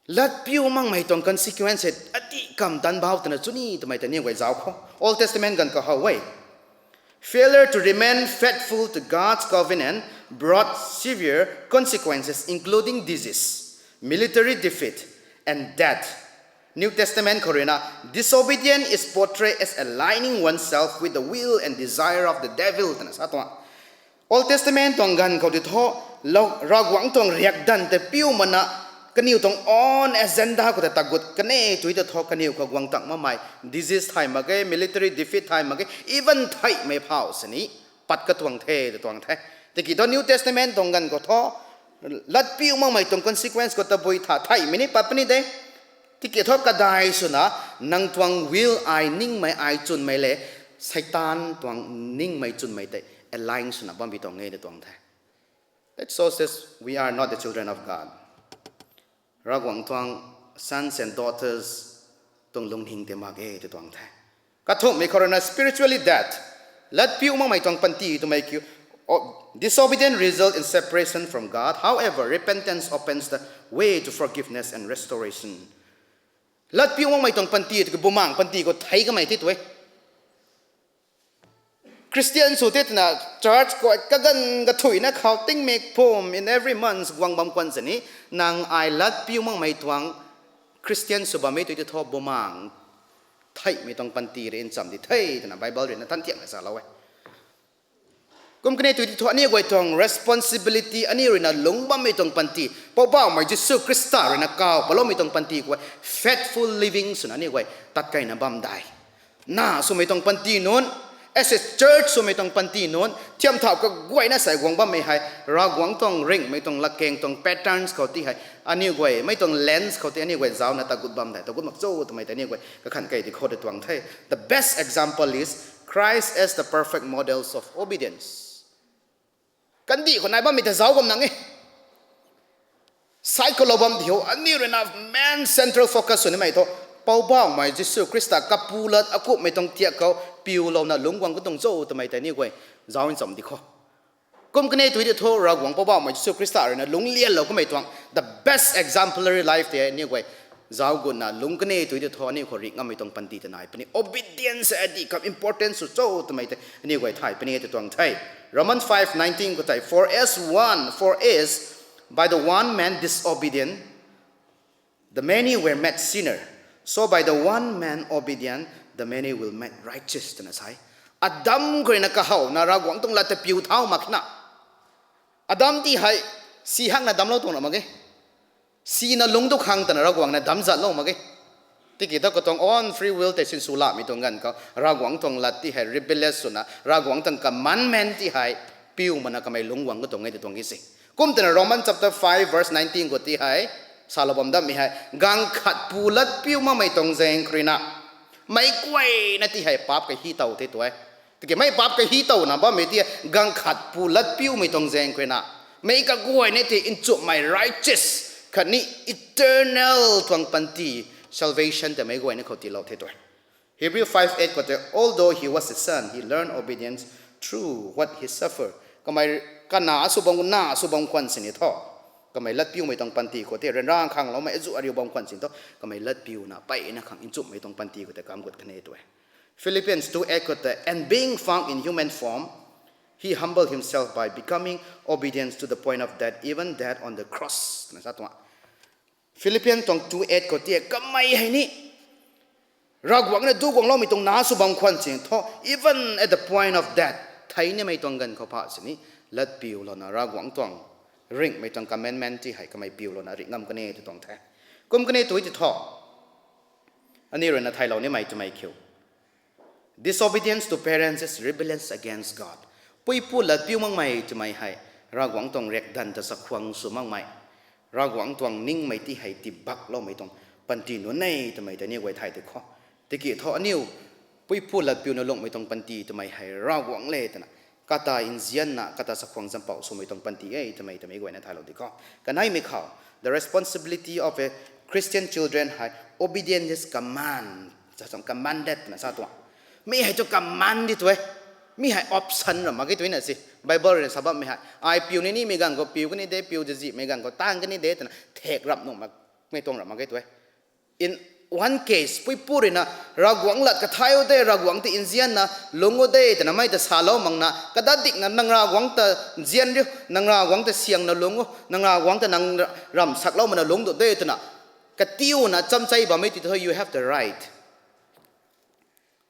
lat piu makmei tuang consequence hei adih kam danc bau twna chuni twmei tei aniu guay zauc khou. Old Testament ganv khou how e. Failure to remain faithful to God's covenant brought severe consequences, including disease, military defeat, and death. New Testament khou ruina, Disobedience is portrayed as aligning oneself with the will and desire of the devil twna sa tuang. Old Testament tuang ganv khou ti thu, Ravguangc tuang riakdanv tei piu mana, kaniw tuang own agenda khou ta tagut kane tui ta thu kaniw khou guang tang makmei, disease thay mak ge, military defeat thay mak ge, even theihmei phau sini pat katuang the ta tuang the. Tiki thu New Testament tuang ganv khou thu, lat piu makmei tuang consequence khou tabui tha theihmei ni pat puni de. Tiki thu kadai swna, nang tuang will ai ningmei ai chwnmei le, Satan tuang ningmei chwnmei tei align swna bambi tuang e ta tuang the. That shows us we are not the children of God. Ravguangc tuang sons and daughters tuang lungning tei mak ge ta tuang the. Kathumhmei khou rui na spiritually dead. Lat piu makmei tuang panty twmei kiu. Disobedience result in separation from God. However, repentance opens the way to forgiveness and restoration. Lat piu makmei tuang panty tiki bumaengc panty khou thei kamei ti tu e. Christian sw te twna church khou kaganv kathuina khou tingmik phum in every month guang bam khwan sini, nang ai lat piu makmei tuang Christian sw bammei tui ti thu bumaengc theihmei tuang panty rui nchamh di the twna Bible rui na than thiakna salou e. Kum kane tui ti thu aniu guay tuang responsibility aniu rui na lungc bammei tuang panty, Poubauhmei Jisu Khrista rui na kaw paloumei tuang panty khou faithful living swna aniu guay tat keyna bam dai. Na swmei tuang panty nunc, as a church swmei tuang panty nunc thiam thau kaguayna sei guang bammei hei Ravguangc tuang ringhmei tuang latkaeng tuang patterns khou ti hei aniu guay mei tuang lens khou ti aniu guay zauna tagut bam dai, tagut mak cho twmei tei aniu guay kakhan key di khou ta tuang the. The best example is Christ as the perfect models of obedience. Kandih khou nai bammei ta zauc bam nang e. Sai khou lou bam di ho, aniu rui na main central focus sw nimei thu, Poubauhmei Jisu Khrista kapu lat akumhmei tuang thiak khou piulouna lungc guang katuang cho twmei tei aniu guay zauc nchamh di khou. Kum kane tui ti thu Ravguangc Poubauhmei Jisu Khrista rui na lungc lianlou kamei tuang the best exemplary life tei aniu guay zauc gutna lungc kane tui ti thu aniu khou ringh ngammei tuang panty ta nai puni. Obedience adih kam important sw cho twmei tei aniu guay thay puni ta tuang the. Romans five nineteen khou tei, for as one, for as by the one man disobedient, the many were made sinner. So by the one man obedient, the many will made righteous twna sa e. Adam khou rui na kahowna Ravguangc tuang lat ta piu thau mak na. Adam ti hei si hakna damclou tuang ra mak ge. Sina lungc tu khang twna Ravguangc na damc zatlou mak ge. Tiki thu katuang own free will tei sinsw lamei tuang ganv khou Ravguangc tuang lat ti hei rebellious swna Ravguangc tuang commandment ti hei piu mana kamei lungc guang katuang e ta tuang e se. Kum twna Romans chapter five verse nineteen khou ti hei salou bam dammei hei, ganv khat pu lat piu makmei tuang zaeng khou rui na meic guayna ti hei paap kahi tow the tu e. Tiki mei paap kahi towna bammei ti ganv khat pu lat piumei tuang zaeng khou rui na meic kaguayna ti nchumhmei righteous khatni eternal tuang panty, salvation tei meic guayna khou tiilou the tu e. Hebrew five eight khou tei, although he was a son, he learned obedience through what he suffered. Kamei kana sw bam, na sw bam khwan sini thu, kamei lat piumei tuang panty khou tei ryanra khangloumei azu ariu bam khwan sini thu kamei lat piuna mpeyna khang nchumhmei tuang panty khou tei kam gut kane tu e. Philippians two eight khou tei, and being found in human form, he humbled himself by becoming obedient to the point of death, even death on the cross twna sa tuang. Philippians tuang two eight khou ti kamei hei ni Ravguangc na du guangloumei tuang na sw bam khwan sini thu, even at the point of death, thei nimei tuang ganv khou pha sini lat piulouna Ravguangc tuang ringhmei tuang commandment ti hei kamei piulouna ringh ngam kane tu tuang the. Kum kane tu ti thu, aniu rui na thaylou nimei twmei kiu. Disobedience to parents is rebellion against God. Puipu lat piu makmei twmei hei Ravguangc tuang riakdanv ta chakhwang sw makmei, Ravguangc tuang ningmei ti hei tibakloumei tuang panty nunc e twmei tei aniu guay thay di khou. Tiki thu aniu puipu lat piuna lungcmei tuang panty twmei hei Ravguangc le twna kata nzianna kata chakhwang zampouh swmei tuang panty e twmei twmei guayna thaylou di khou. Kaneimei khou, the responsibility of a Christian children hei obedience is command, sa tuang commanded twna sa tuang. Mi hei tu command di tu e. Mi hei option ra mak ge tu na si. Bible rui sa bammei hei ai piu ni nimei ganv khou piu kani de, piu zazihmei ganv khou tang kani de twna thek rap nuh makmei tuang ra mak ge tu e. In one case, puipu rui na Ravguangc lat kathay u de, Ravguangc ta nzianna lungc u de twna mei ta salou makna, kadadikna nang Ravguangc ta nzian riu, nang Ravguangc ta siangna lungc u, nang Ravguangc ta nang ramh saklou makna lungc du de twna katiuna chamchei bammei ti thu you have the right.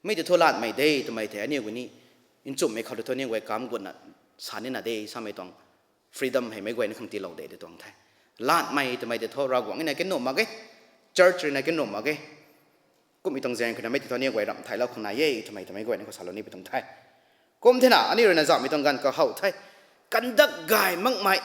Mi tei thu latmei de twmei thei aniu guay ni nchumhmei khou tei thu aniu guay kam gutna sa nina de samei tuang freedom hei meic guayna khang tiilou de tw tuang the. Latmei twmei tei thu Ravguangc na kanuh mak ge, church rui na kanuh mak ge. Kummei tuang zaeng khou na mei tei thu aniu guay ramh thailou khang nai e twmei twmei guayna khou salou ni pi tuang the. Kum thena aniu rui na zauhmei tuang ganv khou how the. Kandak gay makmei,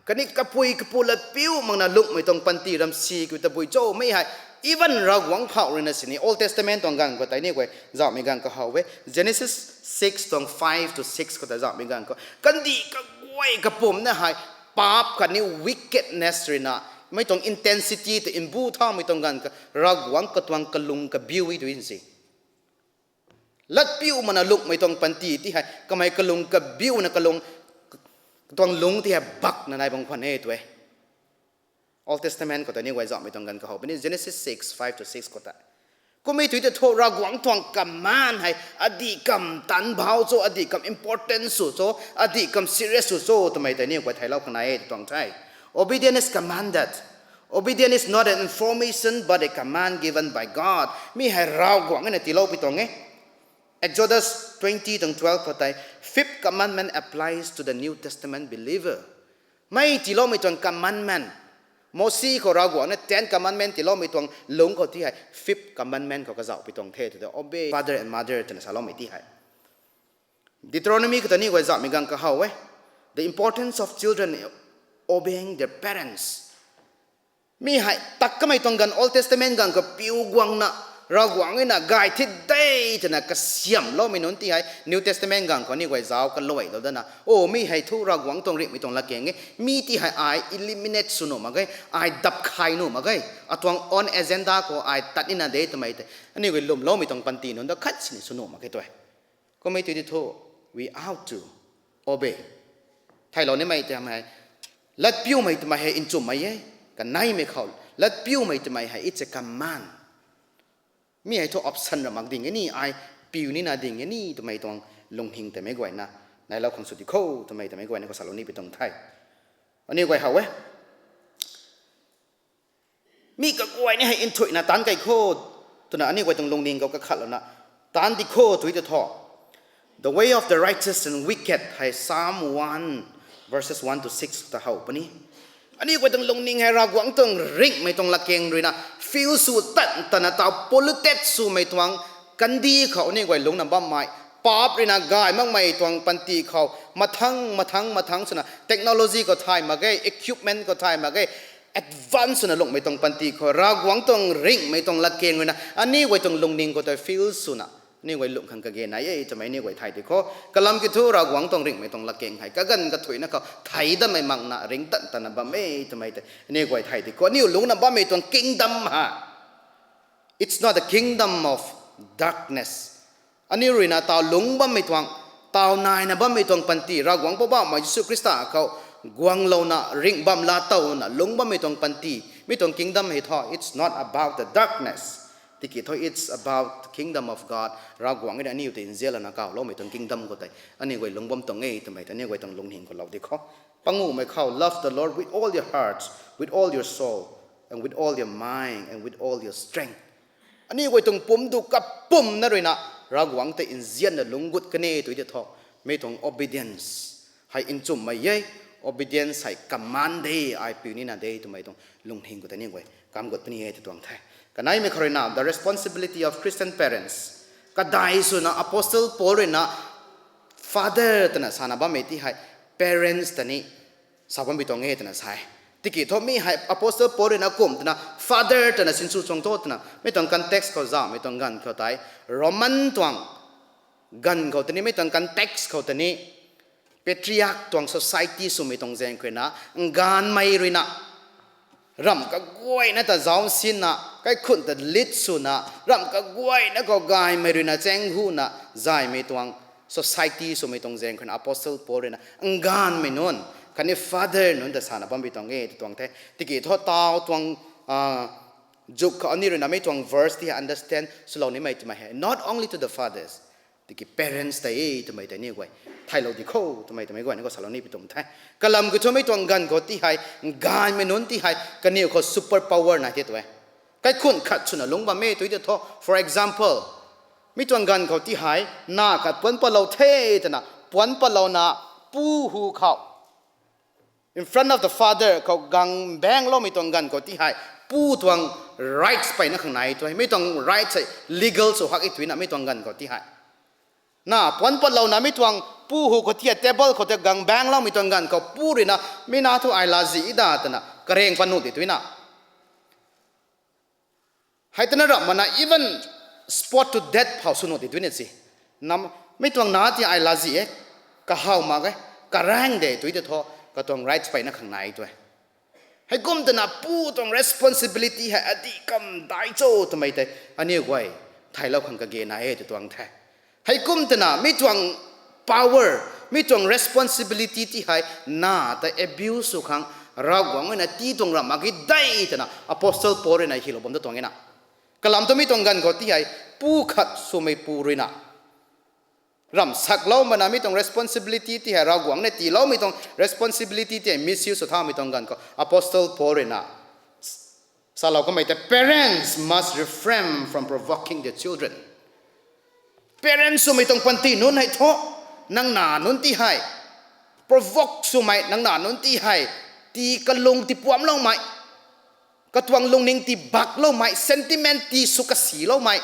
khatni kapui kapu latpiu makna lunghmei tuang panty ramsi kiu tabui cho mei hei. Even Ravguangc phauh rui na sini Old Testament tuang ganv khou tei aniu guay zauhmei ganv khou how e. Genesis six tuang five to six khou tei zauhmei ganv khou kandih kaguay kapumc na hei paap khatni wickedness rui na mei tuang intensity tei mbu thaumei tuang ganv khou Ravguangc katuang kalung kabiu e tw nsi. Latpiu makna lunghmei tuang panty ti hei kamei kalung kabiuna kalung, katuang lungc ti hei bakna nai bam khwan e tw e. Old Testament khou tei aniu guay zauhmei tuang ganv khou how puni Genesis six, five to six khou tei. Kummei tei thu Ravguangc tuang command hei adih kam tanc bau cho, adih kam important sw cho, adih kam serious sw cho twmei tei aniu guay thailou khang nai e tw tuang the. Obedience is commanded. Obedience is not an information but a command given by God. Mi hei Ravguangc na tiilou pi tuang e. Exodus twenty tuang twelve khou tei, fifth commandment applies to the New Testament believer. Mei tiiloumei tuang commandment, Mosi khou Ravguangc na ten commandment tiiloumei tuang lungc khou ti hei fifth commandment khou kazauh pi tuang the tw te, obey father and mother twna saloumei ti hei. Deuteronomy khou tei aniu guay zauhmei ganv khou how e. The importance of children obeying their parents. Mi hei tak kamei tuang ganv Old Testament ganv khou piu guangna Ravguangc na gay thi de twna kasiamhloumei nunc ti hei New Testament ganv khou aniu guay zauc kaluailou dana, o mi hei thu Ravguangc tuang ringhmei tuang latkaeng e, mi ti hei ai eliminate sw nuh mak ge, ai dap khay nuh mak ge, atuang own agenda khou ai tat nina de twmei tei aniu guay lwmloumei tuang panty nunc ta khat sini sw nuh mak ge tw e. Kummei tei thu we have to obey. Thailou nimei tei hei, latpiumei twmei hei nchumhmei e, kaneimei khou latpiumei twmei hei it's a command. Mi hei thu option ra mak ding e ni, ai piu nina ding e ni twmei tuang lungning tei meic guayna nailou khang sw di kho twmei tei meic guayna khou salou ni pi tuang the. Aniu guay how e. Mi kaguay ni hei nthuihna taanc kei kho twna aniu guay tuang lungning khou kakhatlouna taanc di kho tw te thu. The way of the righteous and wicked hei Psalm one verses one to six ta how puni. Aniu guay tuang lungning hei Ravguangc tuang ringhmei tuang latkaeng rui na fill sw tan tana taw polluted swmei tuang kandih khou aniu guay lungcna bammei, paap rui na gay makmei tuang panty khou mathang mathang mathang swna technology khou thay mak ge, equipment khou thay mak ge, advance swna lunghmei tuang panty khou Ravguangc tuang ringhmei tuang latkaeng rui na aniu guay tuang lungning khou tei fill swna aniu guay lungh khang kage nai e twmei aniu guay thay di kho. Kalam kiu thu Ravguangc tuang ringhmei tuang latkaeng hei kaganv kathuicna khou thei datmei makna ringh tan tana bam e twmei tei aniu guay thay di kho. Aniu lungcna bammei tuang kingdom hei it's not a kingdom of darkness. Aniu rui na taw lungc bammei tuang, taw naina bammei tuang panty Ravguangc Poubauhmei Jisu Khrista khou guanglouna ringh bam laa towna lungc bammei tuang panty, mi tuang kingdom hei thu it's not about the darkness. Tiki thu it's about the kingdom of God. Ravguangc e aniu tei nzianlana kawloumei tuang kingdom khou tei aniu guay lungc bam tuang e twmei tei aniu guay tuang lungning khou lou di kho. Panguhmei khou, love the Lord with all your heart, with all your soul, and with all your mind, and with all your strength. Aniu guay tuang pumc du kapumna rui na Ravguangc tei nzianna lungc gut kan e tw te thu, mi tuang obedience hei nchumhmei e, obedience hei command de, ai piu nina de twmei tuang lungning khou tei aniu guay kam gut puni e tw tuang the. Kaneimei khou rui na the responsibility of Christian parents. Kadai swna Apostle Paul rui na father twna sana bammei ti hei parents ta ni sa bam pi tuang e twna sa e. Tiki thu mi hei Apostle Paul rui na kum twna father twna sinsw chuang tho twna mi tuang context khou zauhmei tuang ganv khou tei Roman tuang ganv khou tei ni mi tuang context khou tei ni patriarch tuang society swmei tuang zaeng khou na, nganvmei rui na ramh kaguayna ta zauc sinna, kaikhunc ta lead swna, ramh kaguayna khou gaymei rui na chaeng huna zaymei tuang society swmei tuang zaeng khou na Apostle Paul rui na nganvmei nunc khatni father nunc ta sana bam pi tuang e tw tuang the. Tiki thu taw tuang zuk khou aniu rui na mi tuang verse ti hei understand swlou nimei twmei hei not only to the fathers, tiki parents tei e twmei tei aniu guay thailou di kho twmei twmei guayna khou salou ni pi tuang the. Kalam kiu thu mi tuang ganv khou ti hei nganvmei nunc ti hei kaniw khou super power nai the tw e. Kaikhunc khat swna lungc bam e tw te thu, for example, Mi tuang ganv khou ti hei, na khat puanc patlou the twna, puanc patlouna, pu hu khou, in front of the father khou gang baengloumei tuang ganv khou ti hei, pu tuang rights peyna khang nai tu e. Mi tuang rights hei legal sw hak e twna mi tuang ganv khou ti hei. Na puanc patlouna mi tuang pu hu khou ti hei table khou tei gang baengloumei tuang ganv khou pu ruina, mi na thu ai latzih da twna kareng pat nuh di twna. Hei twna ramh mana even spot to death phou sw nuh di twna si. Nam, mi tuang na ti ai latzih e, kahaw mak e, karaeng de tw tei thu, katuang rights peyna khang nai tu e. Heikum twna pu tuang responsibility hei adih kam dai cho twmei tei, aniu guay, thaylou khang kage nai e tw tuang the. Heikum twna mi tuang power, mi tuang responsibility ti hei, na ta abuse sw khang, Ravguangc ruina tii tuang ramh mak ge de twna Apostle Paul ruina hylou bam ta tuang e na. Kalam thu mi tuang ganv khou ti hei, pu khat swmei pu ruina ramh saklou mana mi tuang responsibility ti hei, Ravguangc na tiiloumei tuang responsibility ti hei misuse sw thaumei tuang ganv khou Apostle Paul ruina salou kamei tei, parents must refrain from provoking their children. Parents swmei tuang panty nunc hei thu, nang na nunc ti hei, provoke swmei nang na nunc ti hei, tii kalung tiipuamcloumei, katuang lungning tii bakloumei, sentiment tii sw kasiloumei,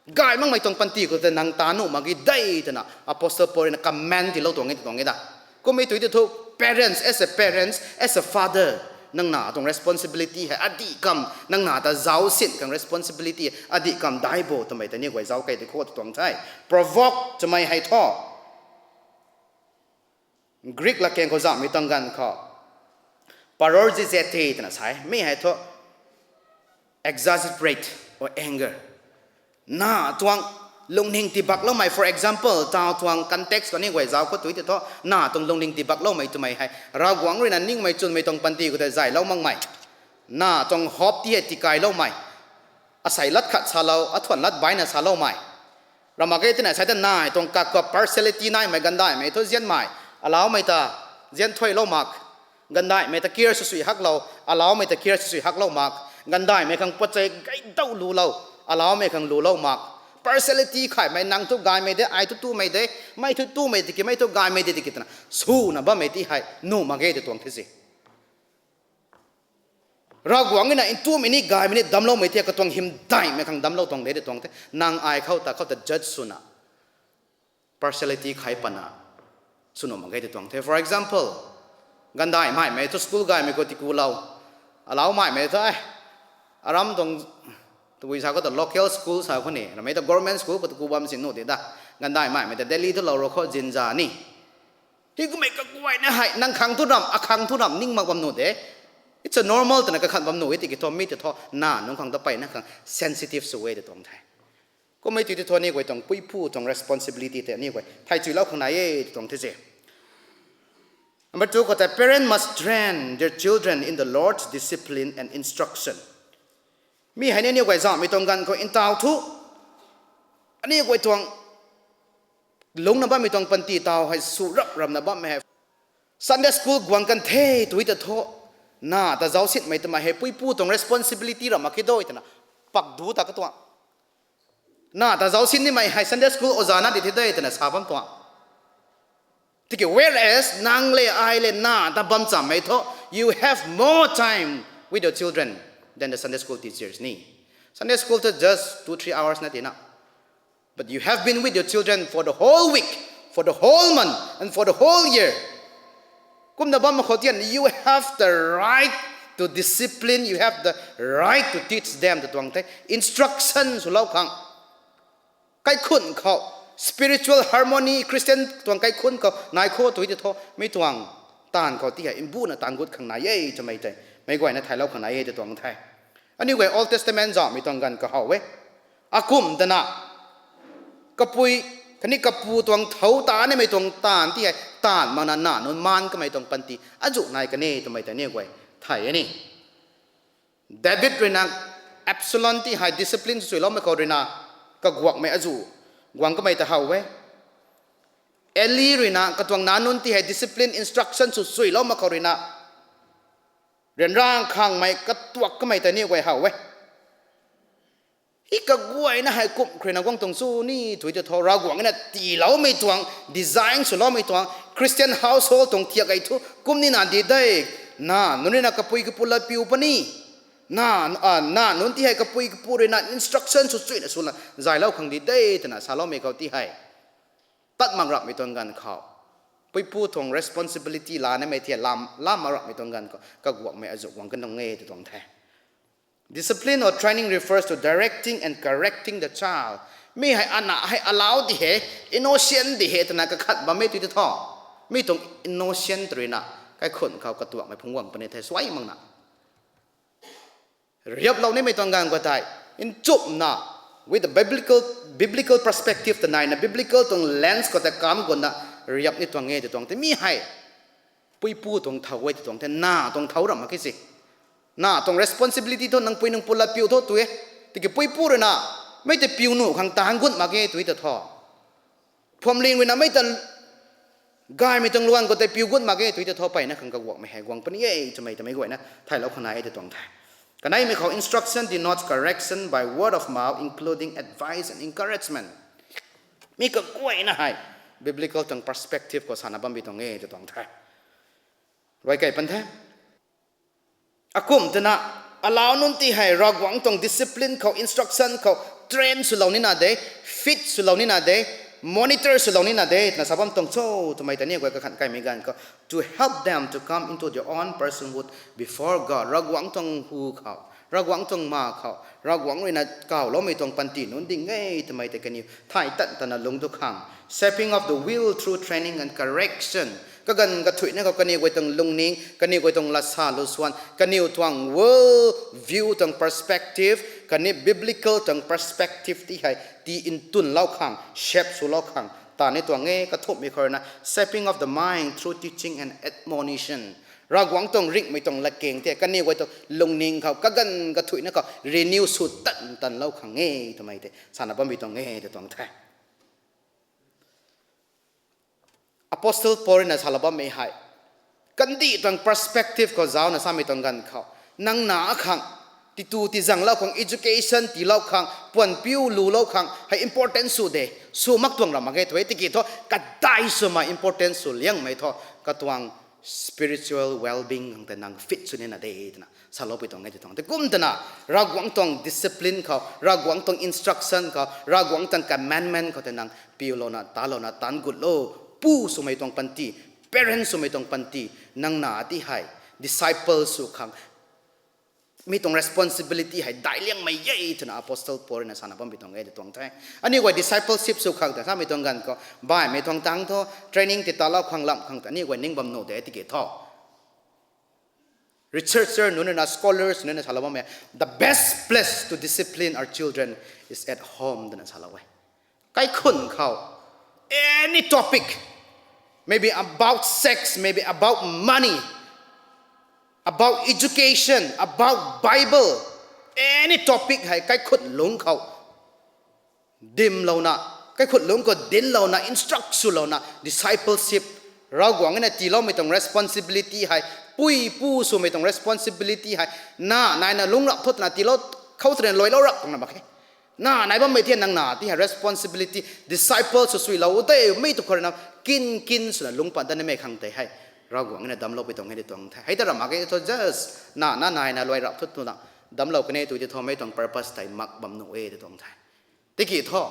gay makmei tuang panty khou tei nang ta nuh mak ge de twna Apostle Paul ruina command tiilou tuang e tw tuang e da. Kummei tw tei thu, parents, as a parents, as a father, nang na tuang responsibility hei adih kam, nang na ta zaucsin khang responsibility adih kam dai bo twmei tei aniu guay zauc key di khou tw tuang the. Provoke twmei hei thu, Greek latkaeng khou zamhmei tuang ganv khou, parorgizete twna sa e. Mi hei thu, exasperate or anger. Na tuang lungning tii bakloumei, for example, taw tuang context khou aniu guay zauc khou tw tei thu, na tuang lungning tii bakloumei twmei hei, Ravguangc ruina ningmei chwnmei tuang panty khou tei zaylou makmei, na tuang hope ti hei tiikailoumei, asei lat khat salou, athuan lat baina saloumei, ramh mak ge twna sa tei nai tuang kakhou partiality naimei, ganvdaihmei thu nzianmei, alaumei ta nzian thuailou mak, ganvdaihmei ta care swsui haklou, alaumei ta care swsui haklou mak, ganvdaihmei khang puatchei gaydau lulou, alaumei khang lulou mak, partiality khaymei, nang thu gaymei de, ai thu tumei de, mei thu tumei tiki, mei thu gaymei de tiki twna swna bammei ti hei nuh mak ge tw tuang the si. Ravguangc ruina ntumei ni gaymei ni damcloumei the, katuang hymdaihmei khang damclou tuang de tw tuang the. Nang ai khou ta, khou ta judge swna, partiality khai patna sw nuh mak ge tw tuang the. For example, ganvdaihmei thu school gaymei khou tiikulou, alaumeimei thu, aram tuang, tabui sa khou ta local school sa khou ni, ramei ta government school khou tiiku bam sin nuh de da. Ganvdaihmei ta Delhi thu lou ro khou zinza ni. Hei kummei kaguayna hei nang khang thu ramh, akhang thu ramh ning mak bam nuh de. It's a normal twna kakhan bam nuh e tiki thu mi tei thu na nunc khang ta peyna khang sensitive sw e tw tuang the. Kummei tw tei thu aniu guay tuang puipu tuang responsibility tei aniu guay thei chuilou khang nai e tw tuang the se. Number two khou tei, parents must train their children in the Lord's discipline and instruction. Mi hei ni aniu guay zamhmei tuang ganv khou ntaw thu, aniu guay tuang lungcna bammei tuang panty taw hei sw rap ramna bammei hei, Sunday school guang kan the tw tei thu, na ta zaucsinmei twmei hei puipu tuang responsibility ramh mak khe doi twna, pak du ta katuang. Na ta zaucsin nimei hei Sunday school oja na di the de twna sa bam tuang. Tiki whereas nang le ai le na ta bam chammei thu, you have more time with your children than the Sunday school teachers ni. Sunday school thu just two, three hours na tina. But you have been with your children for the whole week, for the whole month, and for the whole year. Kumna bam khou tian, you have the right to discipline, you have the right to teach them tw tuang the. Instruction swlou khang. Kaikhun khou, spiritual harmony, Christian tuang kaikhun khou nai khou tw tei thu, mi tuang taanv khou ti hei mbuna taanv gut khang nai e twmei tei, meic guayna thaylou khang nai e tw tuang the. Aniu guay Old Testament zamhmei tuang ganv kahaw e. Akum tana, kapui, khatni kapu tuang thow ta nimei tuang taanv ti hei taanv makna na nunc maan kamei tuang panty azuh nai kan e twmei tei aniu guay thay e ni. David ruina Absalom ti hei discipline swsuiloumei khou ruina kaguakmei azuh guang kamei ta how e. Eli ruina katuang nac nunc ti hei discipline, instruction swsuiloumei khou ruina ryanra khangmei katuak kamei ta aniu guay how e. I kaguayna hei kum khruina guang tuang chu ni tui tei thu, Ravguangc na tiiloumei tuang, design swloumei tuang, Christian household tuang thiak ei thu kum nina di de. Na nunc rui na kapui kapu lat piu puni. Na, na nunc ti hei kapui kapu rui na instruction sw chuina swna zaylou khang di de twna saloumei khou ti hei, tat mak rapmei tuang ganv khou, puipu tuang responsibility lanamei thei lam lam mak rapmei tuang ganv khou kaguangmei azuh guang kan nung e tw tuang the. Discipline or training refers to directing and correcting the child. Mi hei ana hei allow di he, innocent di he twna kakhat bammei tui tei thu, mi tuang innocent rui na kaikhun khou katuakmei phungc guang puni the suai makna riaplou nimei tuang ganv khou tei, nchumhna, with the biblical, biblical perspective ta naina, biblical tuang lens khou tei kam gutna riap ni tuang e tw tuang the. Mi hei puipu tuang thau e tw tuang the, na tuang thau ram mak khe si. Na tuang responsibility thu nang pui nang pu lat piu tho tui e. Tiki puipu rui na mei tei piu nuh khang taanc gut mak ge tui ta thu, phuamling rui na mei ta gaymei tuang luan khou tei piu gut mak ge tui tei thu, mpeyna khang kaguangmei hei guang puni e twmei twmei guayna thaylou khang nai e tw tuang the. Kaneimei khou, instruction denotes correction by word of mouth, including advice and encouragement. Mi kaguayna hei biblical tuang perspective khou sana bam bi tuang e tw tuang the. Ruai kei pan the. Akum twna, allow nunc ti hei Ravguangc tuang discipline khou, instruction khou train swlou nina de, fit swlou nina de, monitor swlou nina de twna sa bam tuang cho twmei tei ni guay kakhan kaimei ganv khou, to help them to come into their own personhood before God. Ravguangc tuang hu khou, Ravguangc tuang ma khou, Ravguangc rui na kawloumei tuang panty nunc ding e twmei tei kaniw thay tan tana lungc tu khang, shaping of the will through training and correction. Kaganv kathuina khou kaniw guay tuang lungning, kaniw guay tuang latsa lusuan, kaniw tuang world view tuang perspective, khatni biblical tuang perspective ti hei ti ntunlou khang, shape swlou khang ta ni tuang e. Kathumhmei khou rui na, shaping of the mind through teaching and admonition. Ravguangc tuang ringhmei tuang latkaeng tei kaniw guay tuang lungning khou kaganv kathuina khou renew sw tan tanlou khang e twmei tei sana bam bi tuang e tw tuang the. Apostle Paul rui na salou bammei hei, kandih tuang perspective khou zauna samei tuang ganv khou, nang na khang, titu tizanglou khang, education tiilou khang, puan piu lulou khang hei important sw de, sw mak tuang ram mak ge tw e. Tiki thu kadai swmei important sw liangmei thu, katuang spiritual well-being khang tei nang fit sw nina de twna saloupui tuang e tw tuang the. Kum twna, Ravguangc tuang discipline khou, Ravguangc tuang instruction khou, Ravguangc tuang commandment khou tei nang piulouna, talouna, taanc gutlou, pu swmei tuang panty, parent swmei tuang panty, nang na ti hei disciple sw khang mi tuang responsibility hei daic liangmei e twna Apostle Paul rui na sana bam bi tuang e tw tuang the. Aniu guay discipleship sw khang ta samei tuang ganv khou, baihmei tuang tangc thu, training titalou khang lam khang ta aniu guay ning bam nuh de tiki thu, researcher nunc rui na, scholars nunc rui na salou bammei, the best place to discipline our children is at home twna salou e. Kaikhun khou, any topic, maybe about sex, maybe about money, about education, about Bible, any topic hei kaikhun lungc khou dimlouna, kaikhun lungc khou dinclouna, instruct swlouna, discipleship, Ravguangc na tiiloumei tuang responsibility hei, pui pu swmei tuang responsibility hei, na naina lungc rap thu twna tiilou khou twna luailou rap tuang na mak khe. Na nai bammei thei nang na ti hei responsibility, disciple sw suilou tei mei tu khou rui na kin kin swna lungc pat dat nimei khang tei hei, Ravguangc na damcloupui tuang e tw tuang the. Hei ta ram mak ge thu just na na naina luai rap thu twna damclou kan e tw ti thu mei tuang purpose tei mak bam nuh e tw tuang the. Tiki thu,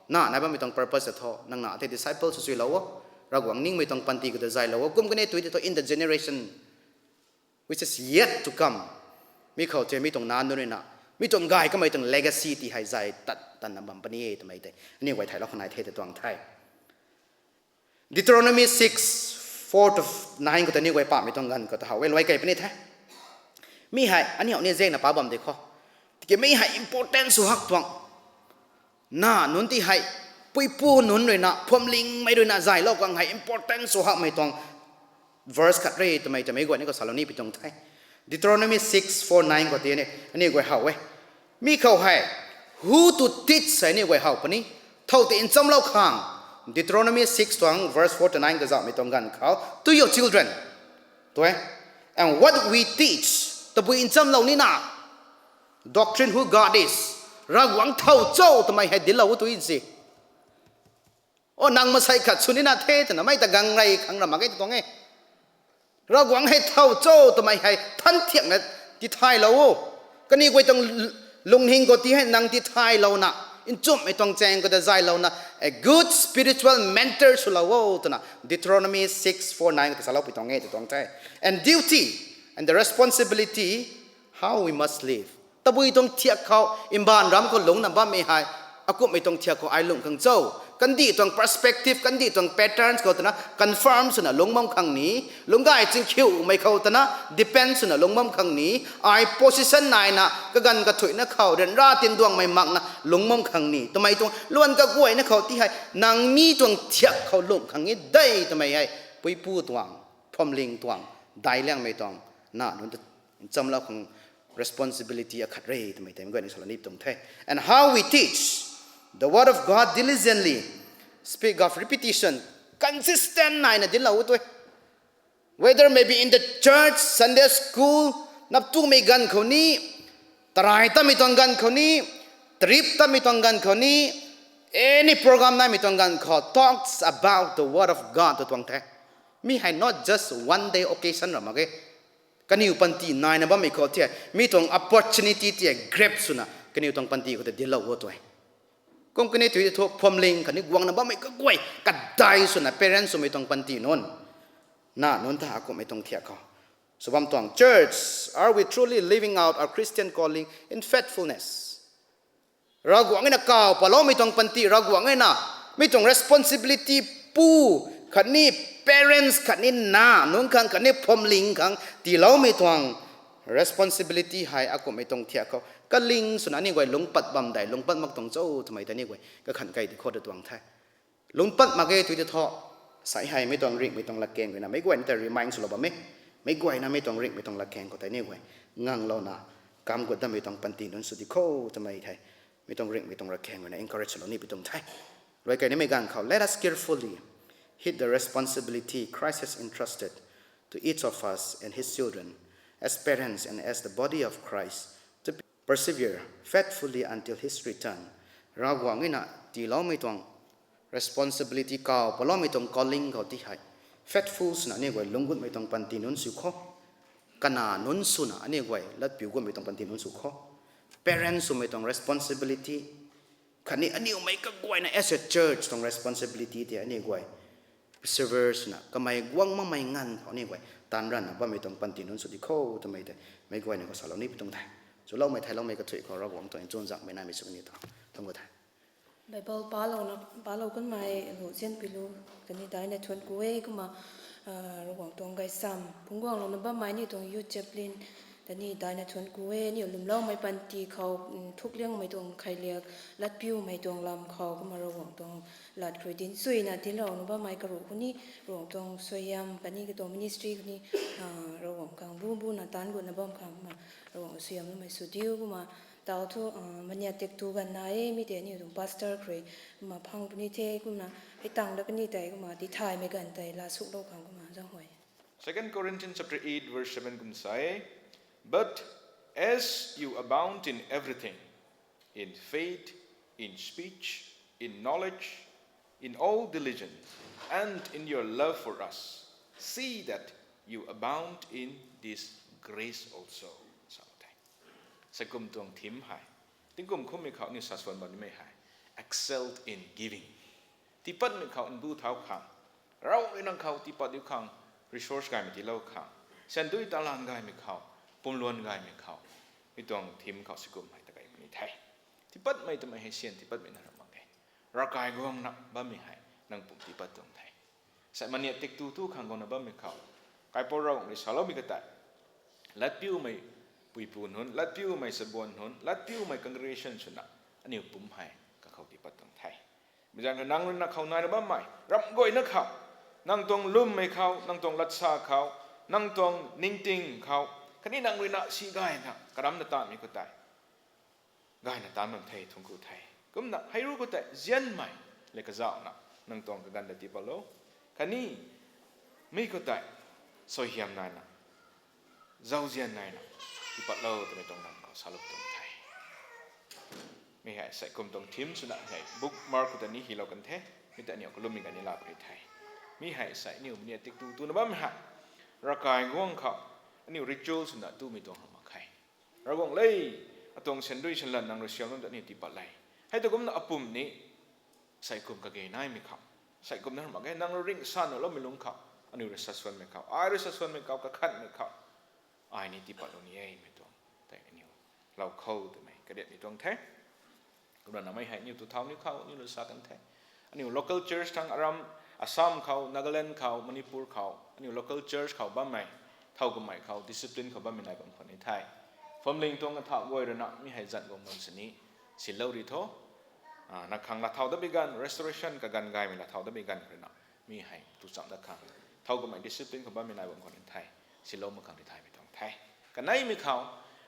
na nai bammei tuang purpose ta thu nang na tei disciple sw suilou o, Ravguangc ningmei tuang panty khou ta zaylou o, kum kan e tw ti thu in the generation which is yet to come, mi khou tei mi tuang nac nunc rui na, mi tuang gay kamei tuang legacy ti hei zay tat tanna bam puni e twmei tei aniu guay thaylou khang nai the tw tuang the. Deuteronomy six, four to nine khou ta aniu guay pamei tuang ganv khou ta how e, luai kei puni the. Mi hei aniu ni zaengna pa bam de khou, tiki mi hei important sw hak tuang. Na nunc ti hei, puipu nunc rui na, phuamlingmei rui na zaylou khang hei important sw hakmei tuang verse khat re twmei twmei guay ni khou salou nipui tuang the. Deuteronomy six four nine khou ti ni aniu guay how e. Mi khou hei, who to teach hei aniu guay how puni, thow tei nchamlou khang. Deuteronomy six tuang verse four to nine kazauhmei tuang ganv khou, to your children, tw e, and what we teach, tabui nchamlou nina, doctrine who God is, Ravguangc thow cho twmei hei dinclou tu se. O, nang masei khat sw nina the twna mei ta gang rey khang ra mak ge tuang e. Ravguangc hei thow cho twmei hei than thiakna tithaylou o. Kaniw guay tuang lungning khou ti hei nang tithaylouna, nchumhmei tuang chaeng khou ta zaylouna, a good spiritual mentor swlou o twna Deuteronomy six four nine khou ta saloupui tuang e tw tuang the. And duty and the responsibility, how we must live. Tabui tuang thiak khou, mbaanv ram khou lungcna bammei hei, akumhmei tuang thiak khou ai lungh khang cho. Kandih tuang perspective, kandih tuang patterns khou twna confirm swna lungc bam khang ni, lungc gay chingkhiumei khou twna depend swna lungc bam khang ni, ai position naina kaganv kathuicna khou ryanra tinduangmei makna lungc bam khang ni twmei tuang luan kaguayna khou ti hei nang mi tuang thiak khou lungh khang e de twmei hei puipu tuang, phuamling tuang, daic liangmei tuang, na nunc ta nchamlou khang responsibility akhat re twmei tei mei guayna salou ni tuang the. And how we teach the word of God diligently, speak of repetition, consistent naina dinclou tu e. Whether maybe in the church, Sunday school, nap tumei ganv khou ni, tarai tamei tuang ganv khou ni, trip tamei tuang ganv khou ni, any program naimei tuang ganv khou talks about the word of God tw tuang the. Mi hei not just one day occasion ra mak ge. Kaniw panty naina bammei khou ti hei mi tuang opportunity ti hei grab swna kaniw tuang panty khou ta dinclou o tu e. Kum kani tu tei thu phuamling khatni guangna bammei kaguay kadai swna parents swmei tuang panty nunc, na nunc ta akumhmei tuang thiak khou sw bam tuang. Church, are we truly living out our Christian calling in faithfulness? Ravguangc na kaw paloumei tuang panty, Ravguangc na mi tuang responsibility pu khatni parents khatni na nunc khang khatni phuamling khang tiiloumei tuang responsibility hei akumhmei tuang thiak khou kaling swna aniu guay lungc pat bam dei, lungc pat mak tuang cho twmei tei aniu guay kakhan key di khou ta tuang the. Lungc pat mak ge tu tei thu, sai hei mei tuang ringhmei tuang latkaeng ruina meic guayna ta remind swlou bam e. Meic guayna mei tuang ringhmei tuang latkaeng khou tei aniu guay nganglouna, kam gut dammei tuang panty nunc sw di khou twmei thei, mei tuang ringhmei tuang latkaeng ruina encourage swlou ni pi tuang the. Rui key nimei ganv khou, let us carefully heed the responsibility Christ has entrusted to each of us and his children, as parents and as the body of Christ, to persevere faithfully until his return. Ravguangc na tiiloumei tuang responsibility kaw paloumei tuang calling khou ti hei faithful swna aniu guay lungc gutmei tuang panty nunc sw khou, kana nunc swna aniu guay latpiu gutmei tuang panty nunc sw khou, parents swmei tuang responsibility khatni aniumei kaguayna as a church tuang responsibility tei aniu guay persevere swna kamei guang makmei nganv khou aniu guay taanv ranvna bammei tuang panty nunc sw di khou twmei tei meic guayna khou salou ni pi tuang the. Chuloumei theiloumei kathuic khou Ravguangc tuang nchunzakmei naimei sw ni tuang thangc khou the. Bible palouna, palou kanmei lu zianpui lu kani daina thuanc ku e kumna, Ravguangc tuang gaysam phungc guanglouna bammei aniu tuang youth chaplain ta ni daina thuanc ku e. Aniu lwmloumei panty khou thukliangmei tuang kheiliak, latpiumei tuang lam khou kumna Ravguangc tuang lat khrui dinc suina dinclouna bammei karuh khou ni Ravguangc tuang suaihiam khatni katuang ministry khou ni Ravguangc khang bu buna taanv gutna bam khang kumna Ravguangc suaihiamloumei sw diu kumna tau thu maniat tiak tu ganv nai e. Mi tei aniu tuang pastor khrui kumna phang puni the kumna hei tang dat kani tei kumna tithaymei ganv tei laa suklou khang kumna zaenghuay. Second Corinthians chapter eight verse seven kum sa e, but as you abound in everything, in faith, in speech, in knowledge, in all diligence, and in your love for us, see that you abound in this grace also. Sa the. Sakum tuang theme hei tingkum khummei khou ni sa swan bam nimei hei, excel in giving. Tiipatmei khou nbu thau khang, rav rui nang khou tiipat diu khang, resource gaymei tiilou khang, sandui talan gaymei khou, pumluan gaymei khou, mi tuang theme khou sakum hei ta kai ni the. Tiipatmei twmei hei syan tiipatmei na ra mak e. Ravkai guangna bammei hei nang pum tiipat tuang the. Sai maniat tiak tu tu khang guangna bammei khou, kaipouc Ravguangc rui saloumei katei, latpiumei puipu nunc, latpiumei chabuan nunc, latpiumei congregation swna aniu pum hei kakhou tiipat tuang the. Mei zaeng rui nang rui na khou naina bammei ramh guayna khou, nang tuang lwmmei khou, nang tuang latsa khou, nang tuang ningting khou, khatni nang rui na si gayna karamna taanvmei khou tei gayna taanv bam the, thuanc ku the. Kumna hei ru khou tei zianmei le kazauhna nang tuang kaganv ta tiipatlou, khatni mi khou tei suaihiam naina, zauzian naina tiipatlou twmei tuang lam khou salou tuang the. Mi hei sei kum tuang theme swna hei bookmark khou ta ni hylou kan the. Mi ta aniu kalummei ganv ni laa puni the. Mi hei sei aniu mini tiktu tuna bammei hei, ravkai guang khou, aniu ritual swna tumei tuang hamh mak khe. Ravguangc le, atuang sandui sanlan nang rui siam bam ta aniu tiipat le. Hei ta kumna apum ni, sei kum kage naimei khou, sei kum na hamh mak ge, nang rui ringcsa nuhloumei lungc khou, aniu rui sasuanmei khou, ai rui sasuanmei khou, kakhanmei khou, ai ni tiipatlou ni e mei tuang tei aniu lou khou twmei kariatmei tuang the. Kumna namei hei aniu tu thau ni khou aniu lou sa kan the. Aniu local church thangc aram, Assam khou, Nagaland khou, Manipur khou, aniu local church khou bammei, thow kummei khou discipline khou bammei nai bam khwan ni the. Phuamling tuang kathau guay rui na mi hei zan guang bam sini, silou ri tho. Na khang laa thau dat bi ganv, restoration kaganv gaymei laa thau dat bi ganv rui na, mi hei tu cham dat khang, thow kummei discipline khou bammei nai bam khwan ni the. Silou mak khang ri thaymei tuang the. Kaneimei khou,